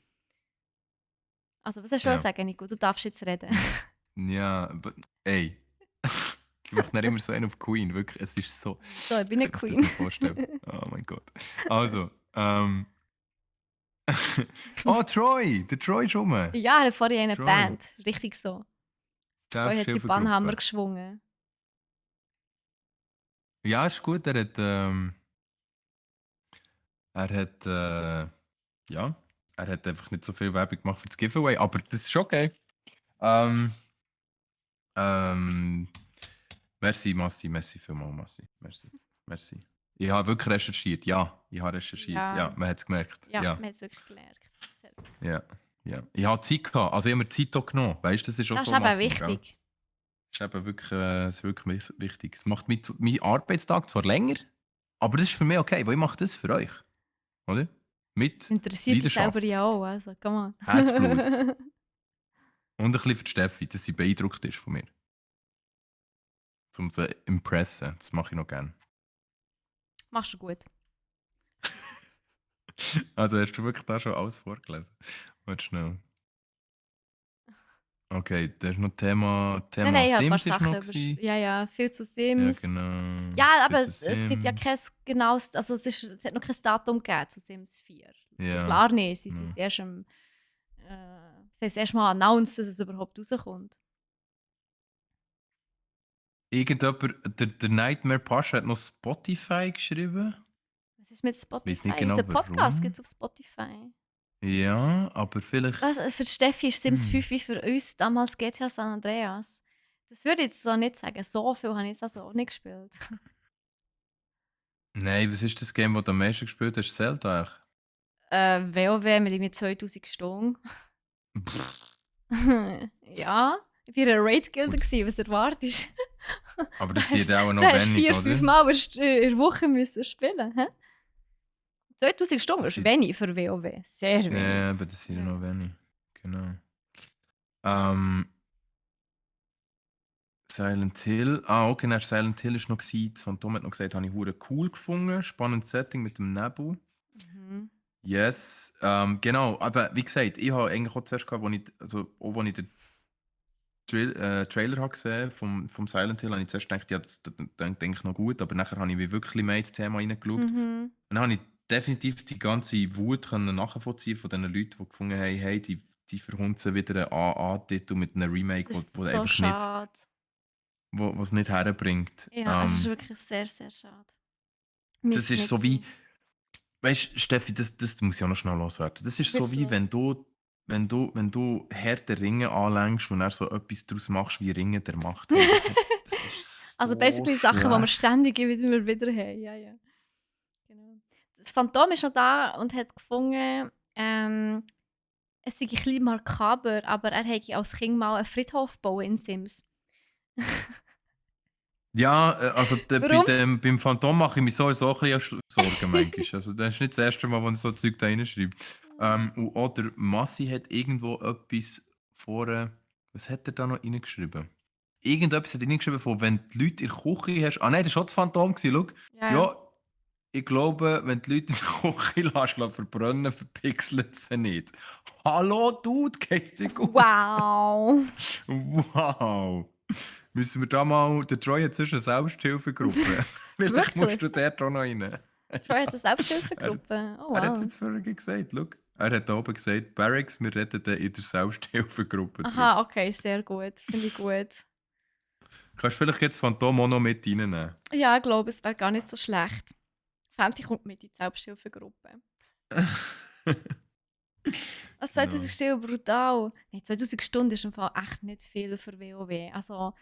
Also, was hast du ja. sagen, Nico? Du darfst jetzt reden. Ja, ey. Ich mache nicht immer so einen auf Queen, wirklich. Es ist so. So, ich bin Ich eine könnte mich das Queen. nicht vorstellen. Oh mein Gott. Also, oh, Troy! Der Troy ist rum. Ja, er hat vorhin eine Troy. Band. Richtig so. Troy hat seinen Bannhammer Selbsthilfegruppe. geschwungen. Ja, ist gut. Ja, er hat einfach nicht so viel Werbung gemacht für das Giveaway, aber das ist okay. Ähm, ähm, merci, Massi, merci vielmals, Massi. Merci, merci. Ich habe wirklich recherchiert, ja. Ich habe recherchiert, ja. Ja, Man hat es gemerkt, ja, ja. man hat es wirklich gemerkt. Das ist sehr gut. Ja, ja. Ich habe Zeit gehabt, also ich habe mir Zeit auch genommen. Weißt du, das ist auch Das ist so, eben Massimo, gell? wichtig. Das ist eben wirklich, das ist wirklich wichtig. Es macht meinen Arbeitstag zwar länger, aber das ist für mich okay, weil ich mache das für euch, oder? Das Mit interessiert dich selber Leidenschaft, ja auch, also, come Herzblut on. und ein bisschen für die Steffi, dass sie beeindruckt ist von mir. Um sie impressen, das mache ich noch gerne. Machst du gut. Also hast du wirklich da schon alles vorgelesen? Warte schnell. Okay, da ist noch Thema Nein, ich habe ein paar Sims ist Sachen noch über. gewesen. Ja, ja, viel zu Ja, Sims. genau. Ja, Viel aber zu es gibt ja kein Sims. genaues, also es hat noch kein Datum gegeben zu Sims 4. Ja. Klar nicht, sie sind Ja. erst sie haben es erst mal announced, dass es überhaupt rauskommt. Irgendjemand, der Nightmare Pascha hat noch Spotify geschrieben. Was ist mit Weiß nicht Spotify? Unser genau Podcast warum. gibt es auf Spotify. Ja, aber vielleicht. Was, für Steffi ist Sims Hm. 5 wie für uns damals GTA San Andreas. Das würde ich jetzt so nicht sagen. So viel habe ich jetzt also auch nicht gespielt. Nein, was ist das Game, das du am meisten gespielt hast? Zelda eigentlich? WoW mit irgendwie 2000 Stunden. Pff, Ja, ich war in einer Raid-Gilde, gut, was erwartest du? aber Da das hast sind auch noch da hast wenig, 4-5 oder? Mal in der Woche müssen spielen. Hä? 2000 Stunden Das ist sind, wenig für WoW. Sehr wenig. ja, aber das sind ja noch Ja. wenig. Genau. Ähm, Silent Hill. Ah, okay, dann Silent Hill ist noch gewesen. Das Phantom hat noch gesagt, habe ich hure cool gefunden. Spannendes Setting mit dem Nebel. Mhm. Yes. Genau, aber wie gesagt, ich habe eigentlich auch zuerst gehabt, wo ich den Trailer habe gesehen vom Silent Hill, habe ich zuerst gedacht, ja, das denke ich noch gut, aber nachher habe ich wie wirklich mehr ins Thema reingeschaut. Mhm. Und dann habe ich definitiv die ganze Wut können nachvollziehen von den Leuten, die gefunden haben, hey, die verhunzen wieder einen AA-Titel mit einem Remake, Das wo ist so einfach nicht, schade. wo es nicht herbringt. Ja, es ist wirklich sehr, sehr schade. Das Müsste ist nicht so wie, sein. weißt du, Steffi, das muss ich auch noch schnell loswerden. Das ist so wie, Bitte. wenn du harte Ringe anlängst und dann so etwas daraus machst wie Ringe der Macht. Hey, das ist Also so basically Sachen, die wir schlecht. ständig wieder haben. Ja, ja. Genau. Das Phantom ist noch da und hat gefunden, es sei ein bisschen makaber, aber er hätte als Kind mal einen Friedhof bauen in Sims. Ja, also Warum? beim Phantom mache ich mich sowieso ein bisschen Sorgen manchmal. Also das ist nicht das erste Mal, wo er so Zeug da reinschreibt. Und auch der Massi hat irgendwo etwas vorher Was hat er da noch reingeschrieben? Irgendetwas hat er reingeschrieben, von wenn die Leute in der Küche hast. Ah nein, das war schon das Phantom. Schau. Ja, ja. Ja, ich glaube, wenn die Leute in der Küche verbrennen, verpixelt sie nicht. Hallo, Dude, geht's dir gut? Wow! Wow! Müssen wir da mal der Troy hat zwischen Selbsthilfegruppe. Vielleicht musst Wirklich? du dort auch noch rein. Troy hat eine Er hat's Selbsthilfegruppe. Oh er hat's wow. jetzt vorhin gesagt. Schau. Er hat da oben gesagt, Barracks, wir reden dann in der Selbsthilfegruppe drüber. Aha, okay, sehr gut. Finde ich gut. Kannst du vielleicht jetzt Phantom auch noch mit reinnehmen? Ja, ich glaube, es wäre gar nicht so schlecht. Fände kommt mit in die Selbsthilfegruppe. Also 2000 Ja. Stunden brutal. Nein, 2000 Stunden ist im Fall echt nicht viel für WoW. Also,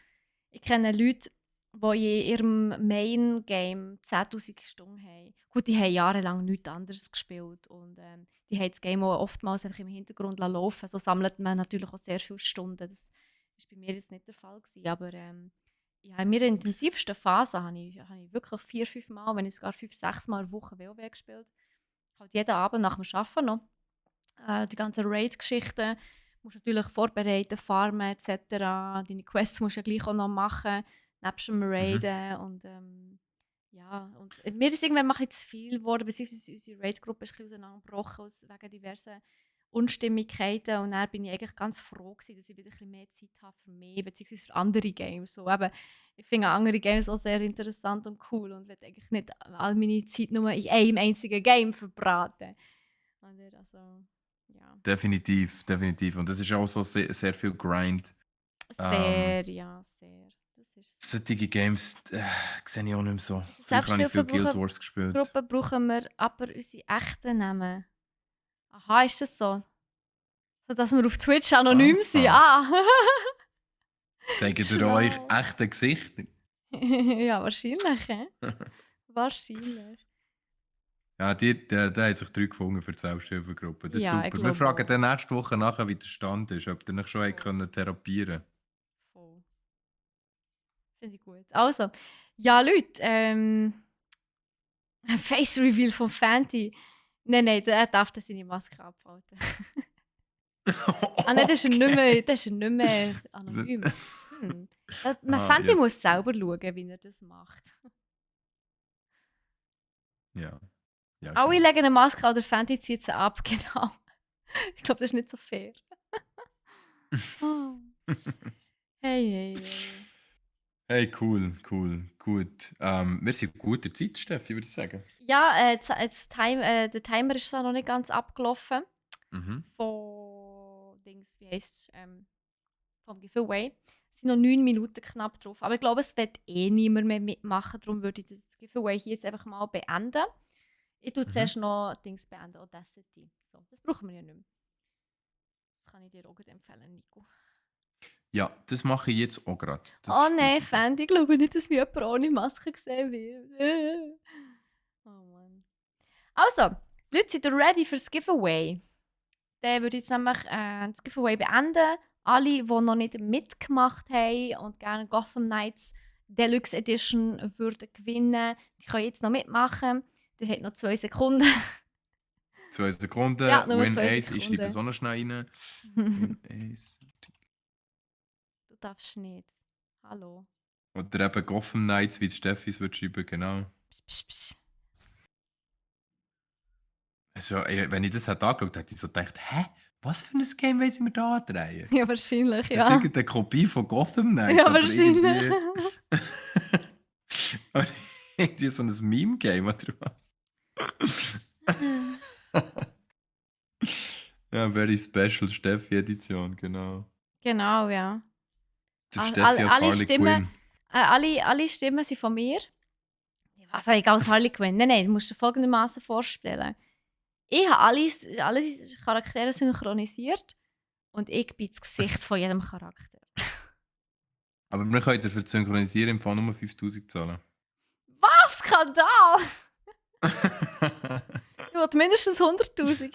ich kenne Leute, die in ihrem Main-Game 10.000 Stunden haben. Gut, die haben jahrelang nichts anderes gespielt und die haben das Game auch oftmals einfach im Hintergrund laufen. So sammelt man natürlich auch sehr viele Stunden. Das war bei mir jetzt nicht der Fall gewesen, aber ja, in meiner intensivsten Phase habe ich wirklich 4, 5 Mal, wenn nicht sogar 5, 6 Mal in der Woche WoW gespielt. Halt jeden Abend nach dem Arbeiten noch. Die ganzen Raid-Geschichten musst du natürlich vorbereiten, farmen etc. Deine Quests musst du ja gleich auch noch machen, nebst dem Mhm. Raiden. Und ja, und mir ist irgendwann mal ein bisschen zu viel geworden, beziehungsweise unsere Raid-Gruppe ist ein bisschen auseinandergebrochen wegen diversen Unstimmigkeiten. Und dann bin ich eigentlich ganz froh gewesen, dass ich wieder ein bisschen mehr Zeit habe für mich, beziehungsweise für andere Games. So, eben, ich finde andere Games auch sehr interessant und cool und will eigentlich nicht all meine Zeit nur in einem einzigen Game verbraten. Oder? Also, ja. Definitiv, definitiv. Und das ist auch so sehr viel Grind. Ähm, Sehr, ja, sehr. Das ist solche Games sehe ich auch nicht mehr so. also Früher habe ich viel Guild Selbsthilfegruppe Wars gespielt. brauchen wir aber unsere echten Namen. Aha, ist das so? So, dass wir auf Twitch anonym sind? Aha. Ah! Zeigen ihr euch Schlau. echte Gesichter? Ja, wahrscheinlich, hä? Wahrscheinlich. Ja, da haben sich 3 gefunden für die Selbsthilfegruppe. Das ist Ja, ich super. Wir glaube fragen auch. dann nächste Woche nachher, wie der Stand ist, ob ihr euch schon Voll, können therapieren voll. Finde ich gut. Also, ja, Leute, Face Reveal von Fenty. Nein, nein, der darf dann seine Maske abhalten. Ah nein, Okay. das ist er nicht mehr anonym. Man Ah, Fenty yes. muss selber schauen, wie er das macht. Ja, ja, Alle genau. legen eine Maske an, der Fenty zieht sie ab, genau. Ich glaube, das ist nicht so fair. Oh. Hey, hey, hey. Hey, cool, cool, gut. Wir sind gut in der Zeit, Steffi, würde ich sagen. Ja, der Timer ist zwar noch nicht ganz abgelaufen. Mhm. Von Dings, wie heisst vom Giveaway. Es sind noch 9 Minuten knapp drauf. Aber ich glaube, es wird eh niemand mehr mitmachen. Darum würde ich das Giveaway hier jetzt einfach mal beenden. Ich tue Mhm. zuerst noch Dings beenden, Audacity. So, das brauchen wir ja nicht mehr. Das kann ich dir auch gut empfehlen, Nico. Ja, das mache ich jetzt auch gerade. Das Oh ist eine nein, gute Idee. Fan, ich glaube nicht, dass mich jemand ohne Maske gesehen wird. Oh Mann. Also, Leute, seid ihr ready für das Giveaway? Dann würde ich jetzt nämlich das Giveaway beenden. Alle, die noch nicht mitgemacht haben und gerne Gotham Knights Deluxe Edition würden gewinnen, die können jetzt noch mitmachen. Ihr habt noch 2 Sekunden. 2 Sekunden, Ja, nur Win 2 Ace, ich schreibe das Sekunden. auch noch schnell rein. Win Ace. Du darfst nicht. Hallo. Oder eben Gotham Knights, wie Steffis wird schreiben, genau. Psst, psst, psst. Also, wenn ich das hätte angeschaut, hätte ich so gedacht, hä? Was für ein Game wollen sie mir da andrehen? Ja, wahrscheinlich, Das ist ja. irgendeine Kopie von Gotham Knights, Ja, aber wahrscheinlich. irgendwie. Aber irgendwie so ein Meme-Game oder was? Ja, very special Steffi-Edition, genau. Genau, ja. Der Steffi als Alle Harley Stimmen, Quinn. alle Stimmen sind von mir. Was habe ich als Harley Quinn? Nein, nein, du musst dir folgendermaßen vorstellen. Ich habe alle Charaktere synchronisiert und ich bin das Gesicht von jedem Charakter. Aber wir können für das Synchronisieren im Fall nur 5000 zahlen. Was? Skandal! Ich wollte mindestens 100.000.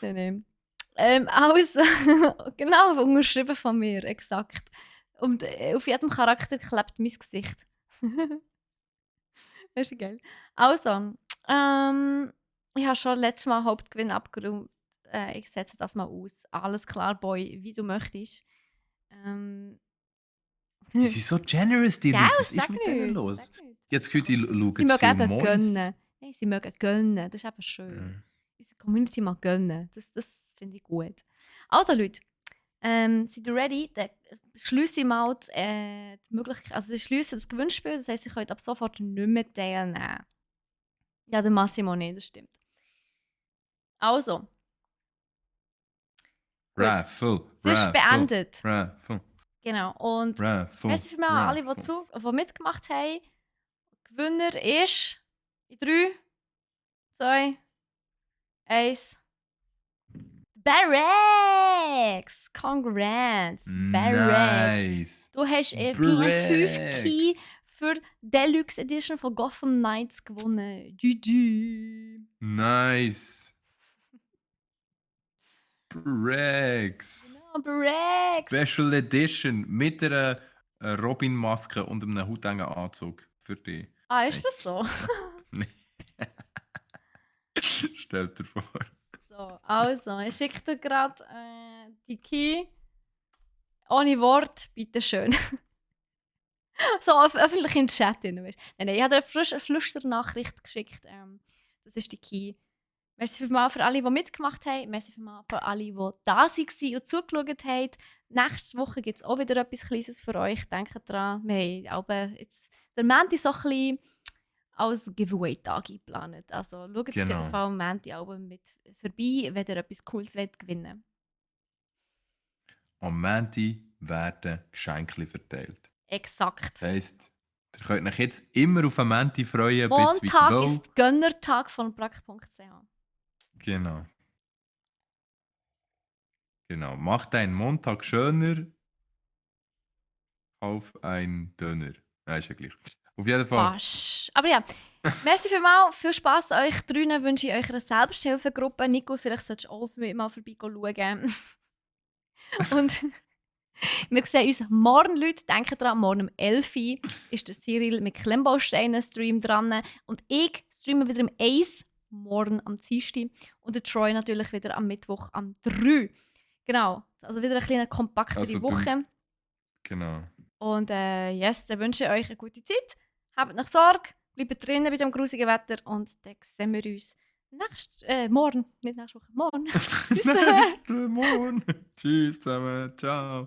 Nein, nein. Also, genau, unterschrieben von mir, exakt. Und auf jedem Charakter klebt mein Gesicht. Das ist geil. Also, ich habe schon letztes Mal Hauptgewinn abgeräumt. ich setze das mal aus. Alles klar, Boy, wie du möchtest. Die sind so generous, die Gell, Leute. Was ist sag mit denen nicht, los? sag nicht. Ich habe das Gefühl, die schauen Sie zu mögen viel eben Mois. gönnen. Nein, sie mögen gönnen. Das ist eben schön. Ja. Unsere Community mag gönnen. Das finde ich gut. Also Leute, seid ihr ready? Dann schließe ich mal die Möglichkeit, also ich schließe das Gewinnspiel, das heisst, ihr könnt ab sofort nicht mehr teilnehmen. Ja, der Massimo nicht, das stimmt. Also, gut. Raffle, Es ist Raffle, beendet. Raffle, Genau. Und Raffle, merci vielmals an alle, die mitgemacht haben. Gewinner ist in 3, 2, 1. Barracks! Congrats! Barracks! Nice. Du hast PS5 Key für Deluxe Edition von Gotham Knights gewonnen. GG! Nice. Rex. Genau, Barracks! Special Edition mit einer Robin-Maske und einem hautengen Anzug für dich. Ah, ist das so? Nee. Stell dir vor. So, also, ich schicke dir gerade die Key. Ohne Wort, bitteschön. So öffentlich im Chat. Weißt. Nein, ich habe dir eine Flüsternachricht geschickt. Das ist die Key. Merci vielmals für alle, die mitgemacht haben. Merci vielmals für alle, die da waren und zugeschaut haben. Nächste Woche gibt es auch wieder etwas Kleines für euch. Denkt dran, wir haben aber jetzt der Menti so ein bisschen als Giveaway-Tag eingeplant. Also schaut auf jeden Fall Menti auch mit vorbei, wenn ihr etwas Cooles gewinnen wollt. Am Menti werden Geschenke verteilt. Exakt. Das heisst, ihr könnt euch jetzt immer auf einen Menti freuen. Montag ist Gönnertag von brack.ch. Genau. Genau. Macht deinen Montag schöner. Kauf einen Döner. Nein, ist ja gleich. Auf jeden Fall. Fast. Aber ja, merci vielmals. Viel Spass euch drinnen. Wünsche ich euch eine Selbsthilfegruppe. Nico, vielleicht solltest du auch mal vorbeischauen. Und wir sehen uns morgen, Leute. Denkt dran, morgen um 11 Uhr ist der Cyril mit Klemmbausteinen-Stream dran. Und ich streame wieder um 1 morgen am Dienstag. Und der Troy natürlich wieder am Mittwoch am 3. Genau. Also wieder eine kleine kompaktere Woche. Genau. Und yes, dann wünsche ich euch eine gute Zeit. Habt nicht Sorge, bleibt drinnen bei dem grusigen Wetter und dann sehen wir uns morgen. Nicht nächste Woche, morgen. Tschüss. Morgen. Tschüss zusammen. Ciao.